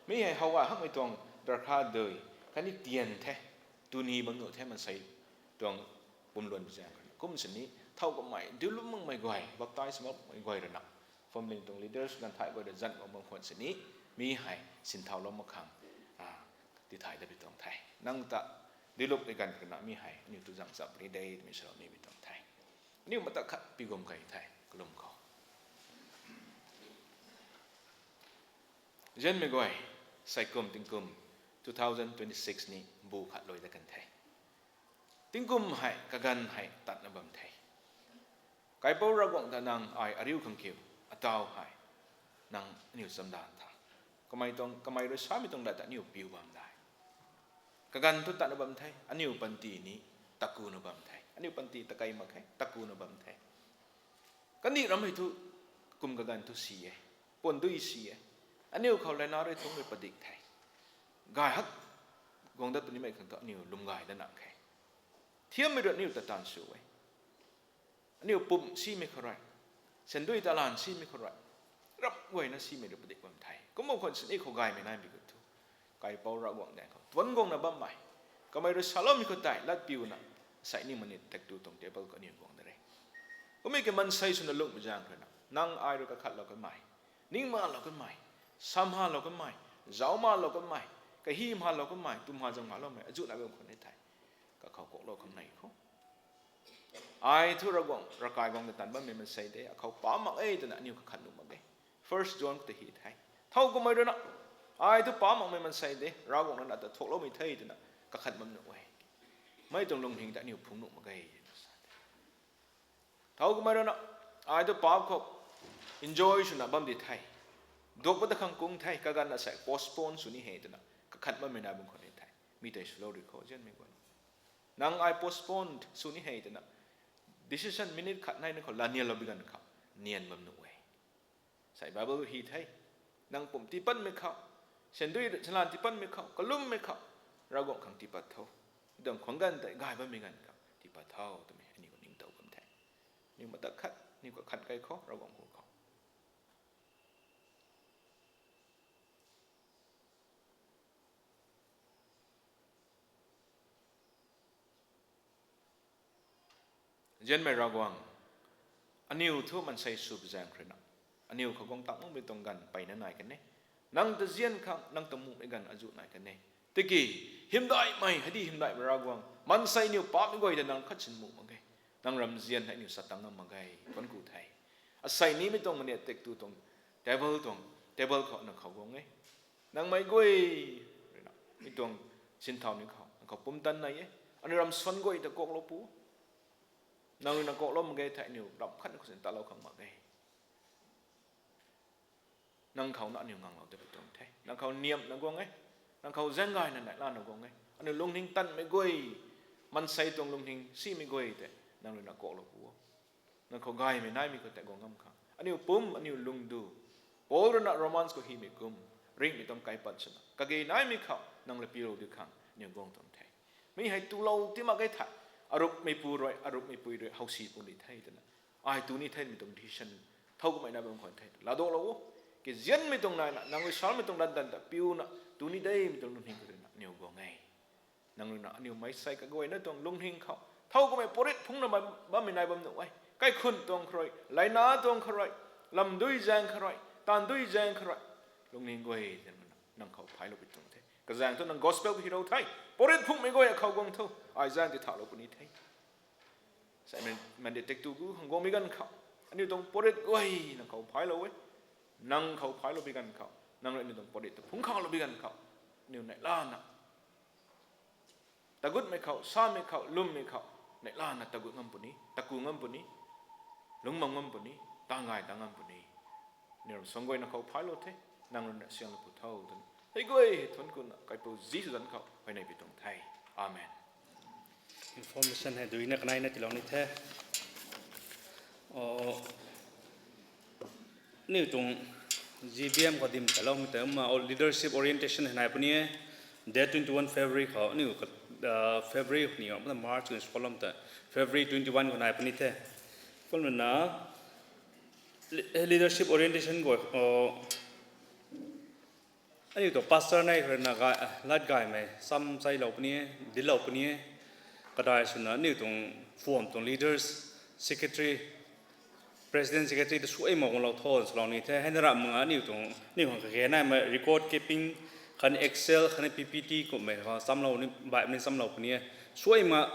mi hei how gay hakmei tuang darkha dui, khatni tian the, tuni bam nuh the maansei tuang pumluan zaeng khou. Kum sini, thow kummei diu lum makmei guay, baptize makmei guay rui na, phuamling tuang leaders ganv thai guay rui zan guang bam khwan sini, mi hei sinthaulou mak khang tithay dat bi tuang the. Nang ta diu lum tei ganv khou rui na mi hei aniu tu zang cham puni de twmei salou ni bi tuang the. Aniu mata khat pi gum key the kalum khou. Zianmei guay, sei kum tingkum two thousand twenty six ni bu khat lui dat kan the. Tingkum hei kaganv hei tatna bam the. Kaipouc Ravguangc ta nang ai ariu khang kiu, atau hei nang aniu chamdan tha. Kamei tuang, kamei rui samei tuang lat ta aniu piu bam dai. Kaganv thu tatna bam the, aniu panty ni takuna bam the. Aniu panty takei mak khe, takuna bam the. Kandih ram hei thu kum kaganv thu si e, puan dui si e. Aniu khou leina rui thungc rui padik the. Gay hak guang dat punimei khang thu aniu lwm gay dat nang khe. Thiammei rui aniu ta taanv sw e. Aniu pumc simei khou rui, sandui talan simei khou rui, rap guayna simei rui padik bam the. Kumna khwan sini khou gaymei naimei khou thu, Kaipouc Ravguangc daeng khou tuanc guangna bammei, kamei rui saloumei khou tei lat piuna, sei ni minute tak tu tuang table khou aniu guang da re. Kummei ki maansei swna lungmei zaeng rui na, nang ai rui kakhatlou kanmei, ning malou kanmei, sam halou kanmei, zauc malou kanmei, kahi malou kanmei, tum ha zang maloumei, azuh nai bam khwan ni the. Kakhou kuaklou khang nei khou, ai thu Ravguangc, ravkai guang ta tan bammei maansei de, akhou paap mak e twna aniu kakhat nuh mak e. First John khou ta hi the. Thow kummei rui na, ai thu paap makmei maansei de, Ravguangc rui na ta thuakloumei the twna kakhat bam nuh e. Mei tuang lungning ta aniu phungc nuh mak e. Thow kummei rui na, ai thu paap khou enjoy swna bam di the. Duak pat ta khang kung the, kaganv na sei postpone sw ni he twna kakhat bammei nai bam khwan ni the. Mi tei swlou ri khou, zianmei guay. Nang ai postpone sw ni he twna decision minute khat nai na khou laa nianlou bi ganv khou, nian bam nuh e. Sei Bible hi the, nang pumc tiipatmei khou, sandui chalan tiipatmei khou, kalummei khou, Ravguangc khang tiipat tho. Dang khwang ganv tei gay bammei ganv khou tiipat tho twmei aniu ningtow bam the. Aniu mata khat, aniu kakhat key khou, Ravguangc hu khou. Zianmei Ravguangc, aniu thu maansei sw pi zaeng khou rui na, aniu khou guang tang makmei tuang ganv peyna nai kan e. Nang ta zian khang, nang ta muhmei ganv azuh nai kan e. Tiki, hymdaihmei, hei di hymdaihmei Ravguangc, maansei aniu paapmei guay ta nang khat sin muh mak ge. Nang ramzian hei aniu sa tang ngam mak ge, kuan ku the. Asei nimei tuang mani atik tu tuang, table tuang, table khou nang khou guang e. Nang mei guay rui na, mi tuang sinthau ni khou, nang khou pumtan nai e. Aniu ram suan guay ta kuaklou pu. Nang rui na kuaklou mak ge thei aniu ram khat na khou sin talou khang mak ge. Nang khou na aniu nganglou ta pi tuang the. Nang khou niamna guang e. Nang khou zaeng gayna nai lana guang e. Aniu lungning tanmei guay, maansei tuang lungning simei guay tei nang rui na kuaklou pu o. Nang khou gaymei naimei khou tei guang ngam khang, aniu pumc, aniu lungdu, Paul rui na Romans khou hymei kum, ringhmei tuang kaipat swna kage naimei khou nang la pilou di khang aniu guang tuang the. Mi hei tulou ti mak ge thei, arukmeipu rui, arukmeipui rui howsi pun di the twna, ai tu ni themei tuang decision, thow kummei nai bam khwan the, laaduaklou o. Kizianmei tuang naina, nang rui samei tuang latdanv ta piuna, tu ni demei tuang lungning khou rui na aniu guang e. Nang rui na aniu meicsei kaguayna tuang lungning khou, thow kummei purit phungna bammei nai bam nuh e. Kaikhun tuang khou rui, leina tuang khou rui, lamdui zaeng khou rui, taanvdui zaeng khou rui, lungning guay twna nang khou phaylou pi tuang the. Kazaeng thu nang gospel hei rou the. Porit phungmei guay akhou guang tho. Ai zaeng ti thalou puni the. Sai Monday tei tu gu hang guangmei ganv khou, aniu tuang porit guay nang khou phailou e. Nang khou phailou bi ganv khou, nang rui aniu tuang porit ta phungc khalou bi ganv khou, aniu neihlana tagutmei khou, samei khou, lwmmei khou, neihlana tagut ngam puni, taku ngam puni, lungmam ngam puni, tangai ta ngam puni. Aniu ram suang guayna khou phailou the, nang rui na sianlou pu tho twna hei guay thuanc kuna kaipou Jisu zanc khou huayney pi tuang the. Amen. Information hei duina kanei na tiilou ni the. Aniu tuang G B M khou dim taloumei tei ma leadership orientation hei nai puni e. Date twenty one February khou aniu February ni March ni school lam ta February twenty one khou nai puni the. Kumna leadership orientation khou aniu tuang pastor nei khou rui na lat gaymei cham chailou puni e, dinclou puni e. Kadai swna aniu tuang phuam tuang leaders, secretary, president, secretary ta suai mak guanglou tho swlou ni the. Hei na ramh mak nga aniu tuang aniu khang kage naimei record keeping khatni Excel khatni P P T kummei khou chamlou ni baihmei ni chamlou puni e. Suai mak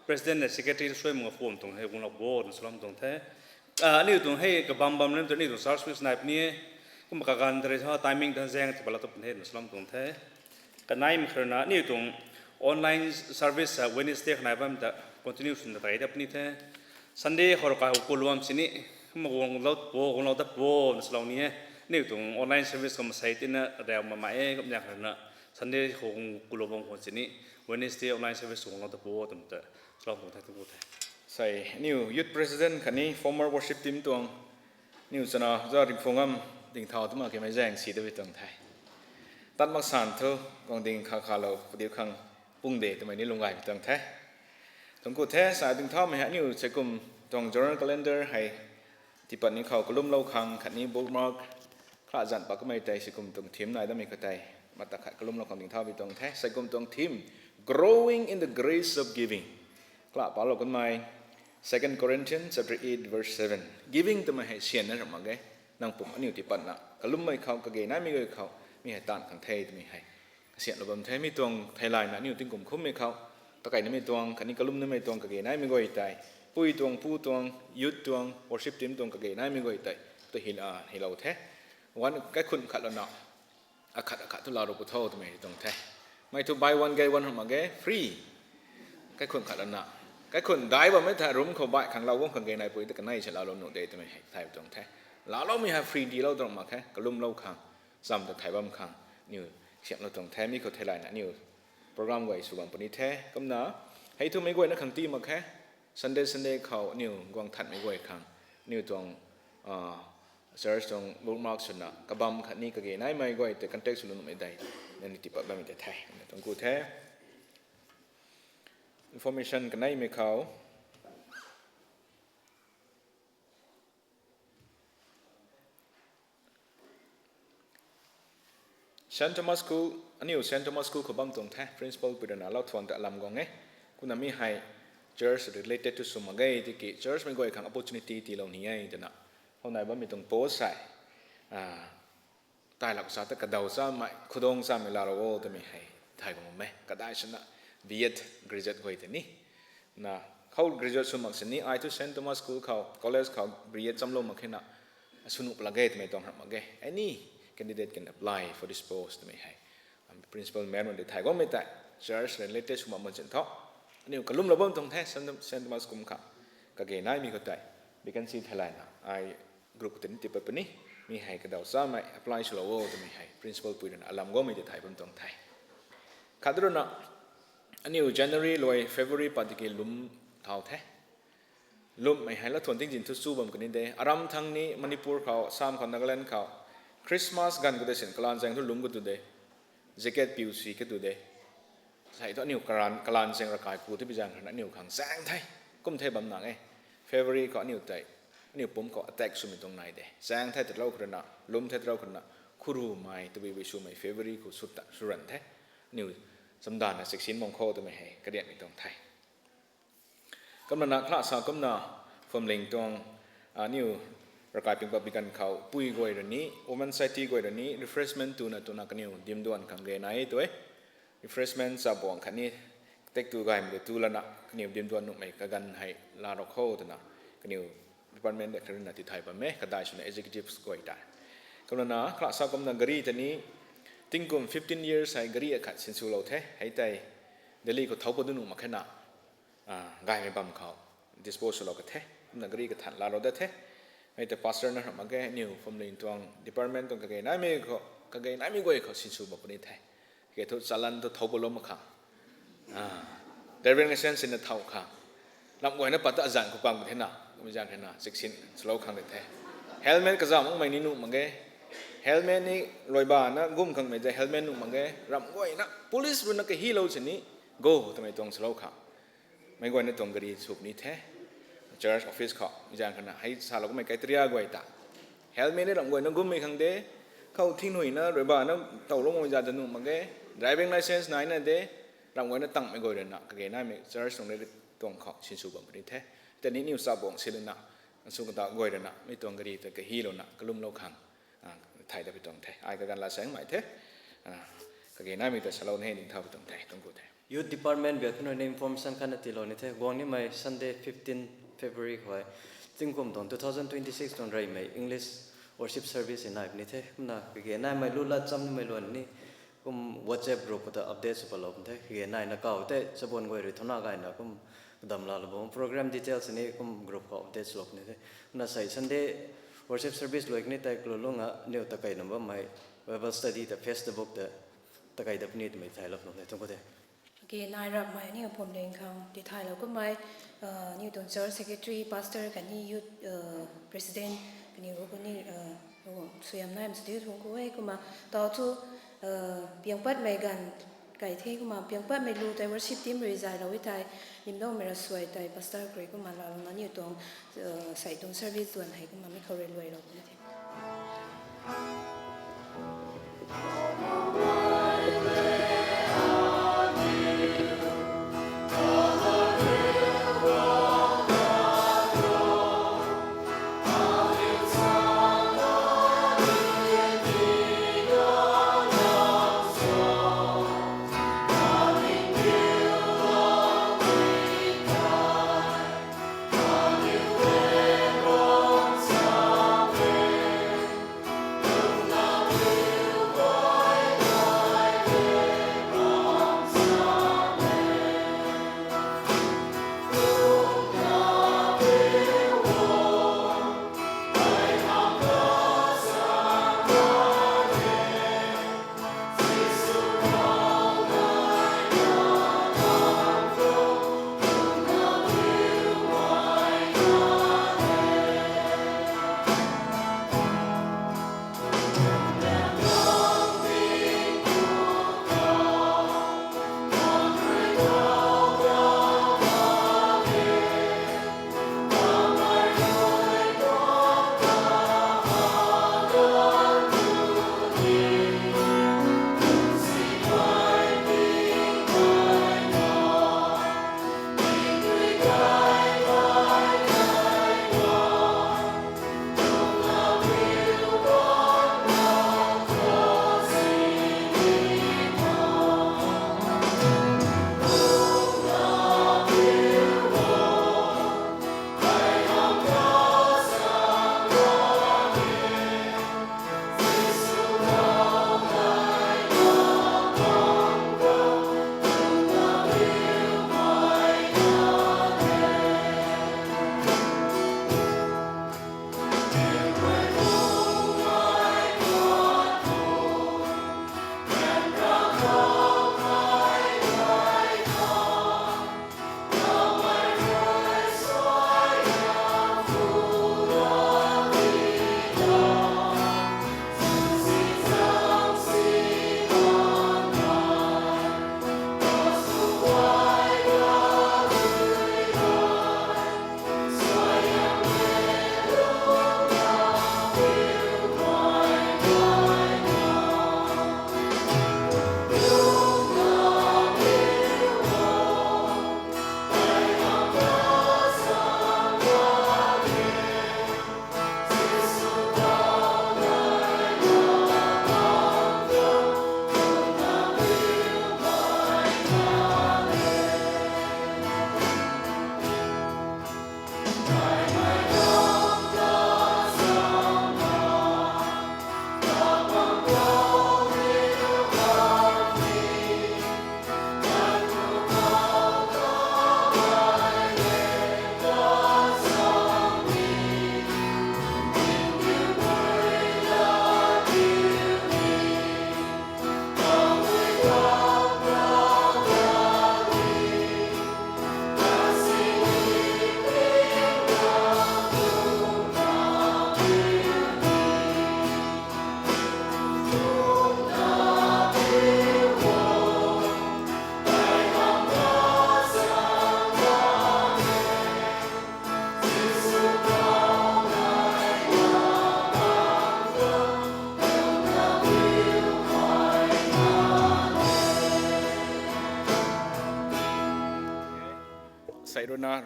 president na secretary ta suai mak phuam tuang hei guanglou bo na swlou tuang the. Aniu tuang hei kabam bam lam tu aniu tuang church service nai puni e. Kumna kaganv tari tho timing ta zaeng ti patlou tu puni the na swlou tuang the. Kaneimei khou rui na aniu tuang online service Wednesday khou nai bam ta continue swna tei ta puni the. Sunday khou rui kai kulam sini kumna guanglou ta pu, guanglou ta pu na swlou ni e. Aniu tuang online service khou masei tina rau mamei e kumna khou rui na Sunday khou kulam bam khou sini Wednesday online service guanglou ta pu twmei ta swlou tuang the, tuang the. Sai aniu youth president khatni former worship team tuang aniu chana za ringphung am ding thau twmei kamei zaeng si ta bi tuang the. Tat mak san thu guang ding kha khalou padiu khang pung de twmei ni lung gay bi tuang the. Tuang ku the, sa ding thaumei hei aniu sei kum tuang journal calendar hei tiipat ni khou kalumlou khang khatni bookmark kha zan pat kamei tei sei kum tuang theme nai damei khou tei mata khat kalumlou khang ding thau bi tuang the. Sei kum tuang theme, Growing in the Grace of Giving. Kala palou kanmei Second Corinthians chapter eight verse seven. Giving twmei hei sianna ram mak ge. Nang pum aniu tiipatna kalummei khou, kage naimei guay khou mi hei taanv khang the twmei hei kasianhlou bam the. Mi tuang theilayna aniu tingkum khummei khou takeynamei tuang khatni kalumnamei tuang kage naimei guay tei, pui tuang, pu tuang, youth tuang, worship team tuang kage naimei guay tei tu hei la, heilou the. One kaikhun khatlouna akhat akhat tu laalou pu tho twmei tuang the. Mei thu buy one get one ram mak ge, free. Kaikhun khatlouna, kaikhun dai bammei tha room khou baih khang lou guang khang ge naipui ta kanei se laalou nuh de twmei hei thay tuang the. Laaloumei hei free dilou tuang mak khe, kalumlou khang, cham ta thay bam khang aniu siamlou tuang the. Mi khou theilayna aniu program guay sw bam puni the. Kumna hei thu meic guayna khang tii mak khe. Sunday Sunday khou aniu guang thanmei guay khang aniu tuang church tuang bookmark swna kabam khatni kage naimei guay tei contact swlou nuhmei dei nangniw tiipat bammei tei the. Tuang ku the. Information kaneimei khou Saint Thomas School, aniu Saint Thomas School khou bam tuang the, principal pui rui na lau thuan ta alam guang e. Kumna mi hei church related tu sw mak ge, tiki church mei guay khang opportunity tiilou ni e twna hou nai bammei tuang post hei tailak sa ta kadaw chamei, khudong chamei laalou o twmei hei thay guang e. Kadai swna B Ed graduate guay tei ni na khou graduate sw mak sini ai thu Saint Thomas School khou, college khou B Ed chamlou mak khe na sw nuh pla ge twmei tuang ram mak ge. Any candidate can apply for this post twmei hei principal ma'am rui thay guangmei tei church related sw mak mak chin tho. Aniu kalumlou bam tuang the, Saint Thomas kum khang kage naimei khou tei vacancy theilayna ai group khou tei ni tiipat puni. Mi hei kadaw chamei apply swlou o twmei hei principal pui rui na alam guangmei tei thay bam tuang the. Khat rui na aniu January luai February pat tiki lwm thau the. Lwmmei hei lathuan tingzin thu chu bam kani de. Aram thang ni Manipur khou, Assam khou, Nagaland khou Christmas ganv khou de sin kalaan zaeng thu lwm khou tu de. Jacket piu si khe tu de. Sai thu aniu kalaan, kalaan zaeng ravkai ku tu bi zaeng khou rui na aniu khang zaeng the. Kum the bam nang e. February khou aniu tei, aniu pumc khou attack swmei tuang nai de. Zaeng the talou khou rui na, lwm the talou khou rui na, khurumei tabui bui swmei February khou sw ta, sw ran the. Aniu chamdanna siksin bam khou twmei hei karianmei tuang the. Kumna na khala sa kumna, phuamling tuang aniu ravkai ping pat bi ganv khou pui guay rui ni, women society guay rui ni refreshment tuna tuna kaniw dim duan khang ge nai tu e. Refreshment chabuang khatni tek tu gaymei tu lana kaniw dimduan nuhmei kaganv hei laa rou kho twna kaniw department de kharina tithay bam e, kadai swna executives guay ta. Kumna kala sa kumna gari ta ni tingkum fifteen years hei gari akhat sinswlou the, hei tei Delhi khou thou pat du nuh mak khe na, gaymei bam khou dispose swlou ka the, kumna gari kathan laa rou dat the. Hei tei pastor na ram mak ge, aniw phuamling tuang department tuang kage naimei khou, kage naimei guay khou sinsw bam puni the. Ke thu challan thu thou patlou mak khang, driving license sinna thau khang, ram guayna pat ta azanc khou pang the na, kumzanc the na, chiksin swlou khang de the. Helmet kazauh makmei ni nuh mak ge. Helmet ni ruaibana gum khangmei tei helmet nuh mak ge. Ram guayna police ruina kahilou sini, go twmei tuang swlou khang meic guayna tuang gari sw puni the. Church office khou zaeng khana hei salou kummei criteria guay ta, helmet ni ram guayna gummei khang de, khou thingnuina ruaibana towlou makmei zat ta nuh mak ge, driving license naina de, ram guayna tangmei guay ruina kage naimei church tuang riri tuang khou sinsw bam puni the. Tei ni niw chabuang silana, answ kata guay ruina mi tuang gari ta kahilouna kalumlou khang thay dat pi tuang the. Ai kaganv laa saengmei the. Kage naimei ta salou ni hei ningthau pi tuang the, tuang ku the. Youth Department biak khun ruina information khatna tiilou ni the. Guang nimei Sunday fifteen February khou hei, tingkum tuang two thousand twenty-six tuang reymei English worship service hei nai puni the. Kumna kage naimei lu lat cham nimei luan ni kum WhatsApp group khou ta update sw patlou puni the. Kage naina kaw tei chabuan guay rui thuna gayna kum kadam laalou bam program details ni kum group khou update swlou puni the. Kumna sei Sunday worship service luai kani tei kalulunga niw takei nam bammei Bible study ta Facebook ta takei dat puni twmei thaylou puni the, tuang ku the. Kage nai rapmei aniw phuamling khang tithaylou kummei, aniw tuang church secretary, pastor khatni youth president kaniw khou ni suaihiam nai sw diu tuang ku e. Kumna tau thu piangpatmei ganv kai the, kumna piangpatmei lu tei worship team rui zaylou e thei, nimloumei rasuai tei pastor khou rui kumna laalouna aniw tuang sei tuang service duan hei kumna mi khou rui luailou puni the.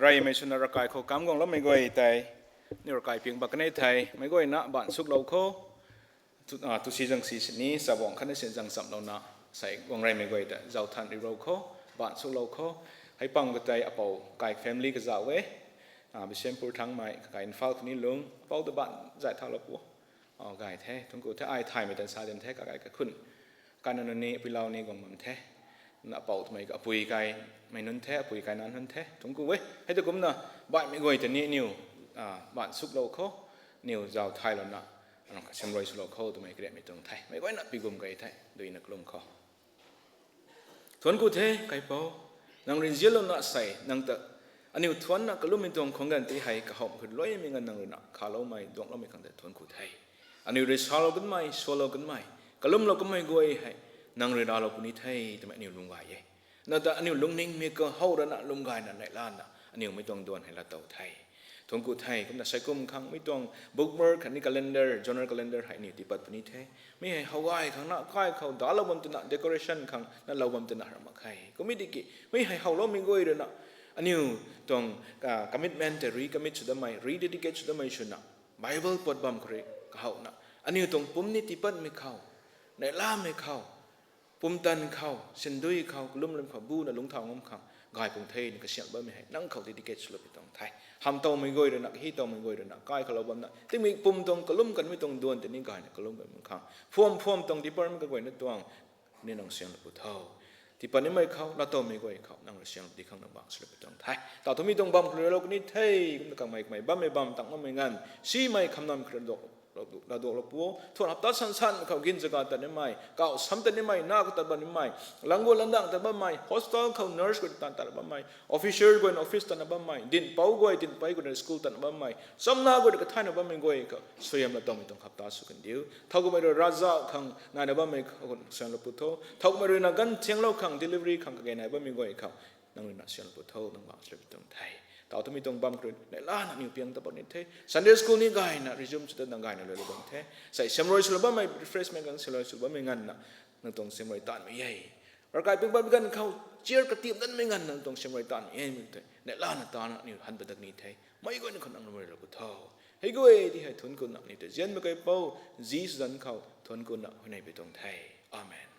Reymei swna ravkai khou kam guangloumei guay tei, aniu ravkai ping bak kanei thei, meic guayna baanc suklou khou. Tu, ah, tu si zang si sini, chabuang khatna si zang chamlouna, sei guang reymei guay ta zauc than rilou khou, baanc suklou khou. Hei pang katei apou kai family kazauh e, ah, Bishnupur Thangmei, kakai Imphal khou ni lung, apou ta baanc zay thalou pu. Oh, gay the, thuanc ku the, ai thaymei tan sa din the, kakai kakhun. Kana nunc ni, apui lau ni guang bam the. Na apou twmei ka apui kai, mei nunc the, apui kai na nunc the, thuanc ku e. Hei ta kumna, baihmei guay ta ni aniu, ah, baanc suklou khou, aniu zauc thaylouna, aniu kasiamruai swlou khou twmei kariamhmei tuang the. Meic guayna pigum key the, duina kalum khou. Thuanc ku the, kaipouc. Nang rui nzianlouna sei, nang ta aniu thuanna kalummei tuang khwang ganv tei hei kahowmei khou luaimei nganv nang ruina khaloumei, duangloumei khang tei thuanc ku the. Aniu rui salou kanmei, swlou kanmei, kalumlou kanmei guay hei nang rui raclou puni the twmei aniu lung gay e. Na ta aniu lungningmei khou how rana lum gayna neihlana aniu mei tuang duan hei laatow the. Thuanc ku the, kumna saikum khang mei tuang bookmark khatni calendar, journal calendar hei aniu tiipat puni the. Mi hei how gay khang na kai khou dalou bam twna decoration khang na lou bam twna ram mak khe. Kum e tiki, mi hei howloumei guay ruina aniu tuang, ah, commitment tei recommit sw datmei, rededicate sw datmei swna Bible pat bam khou rui kahowna aniu tuang pumc ni tiipatmei khou, neihlamei khou, pumtan khou, sindui khou, kalum lam khou buna lungcthau ngam khang gay pung the ni kasiamh bammei hei nang khou dedicate swlou pi tuang the. Hamh towmei guay ruina, kahi towmei guay ruina kai khou lou bamna tingmik pum tuang kalum kanmei tuang duan tei ni gayna kalum bam khang, phuam phuam tuang department kaguayna tuang ni nang siamlou pu tho. Tiipat nimei khou, laatowmei guay khou nang rui siamlou di khang nang bang swlou pi tuang the. Taw thumei tuang bam khou rui lou kani the, kumna kamei kamei bammei bam tang bammei nganv simei khamnam khou rui duak, duak, duaklou pu. Thuan hapta san san khou gin zaga tat nimei, kau sam tat nimei, na khou tat bam nimei, langgu landang tat bammei, hospital khou nurse guay tat tat bammei, officer guayna office tatna bammei, dinhpouc guay, dinhpei guayna school tatna bammei, chamna guayna kathayna bammei guay khou suaihiam laatowmei tuang hapta sw kandiu. Thowkumhmei rui ravzauh khang naina bammei khou siamlou pu tho. Thowkumhmei ruina ganv thianglou khang, delivery khang kage nai bammei guay khou nang ruina siamlou pu tho, nang bang swlou pi tuang the. Taw thumei tuang bam khou rui neihlana aniu piang ta bam ni the. Sunday school ni gayna resume sw tatna gayna luailou bam the. Sei siamruai swlou bammei, refreshment khang siamruai swlou bammei nganvna nang tuang siamruai taanvmei e. Ravkai ping bammei ganv khou chair katiam danmei nganvna nang tuang siamruai taanvmei e, mi the. Neihlana tana aniu han padak ni the. Meic guayna khou nang rui lou pu tho. Hei guay di hei thuanc kuna aniu ta nzianmei kaipouc Jisu zanc khou thuanc kuna huayney pi tuang the. Amen.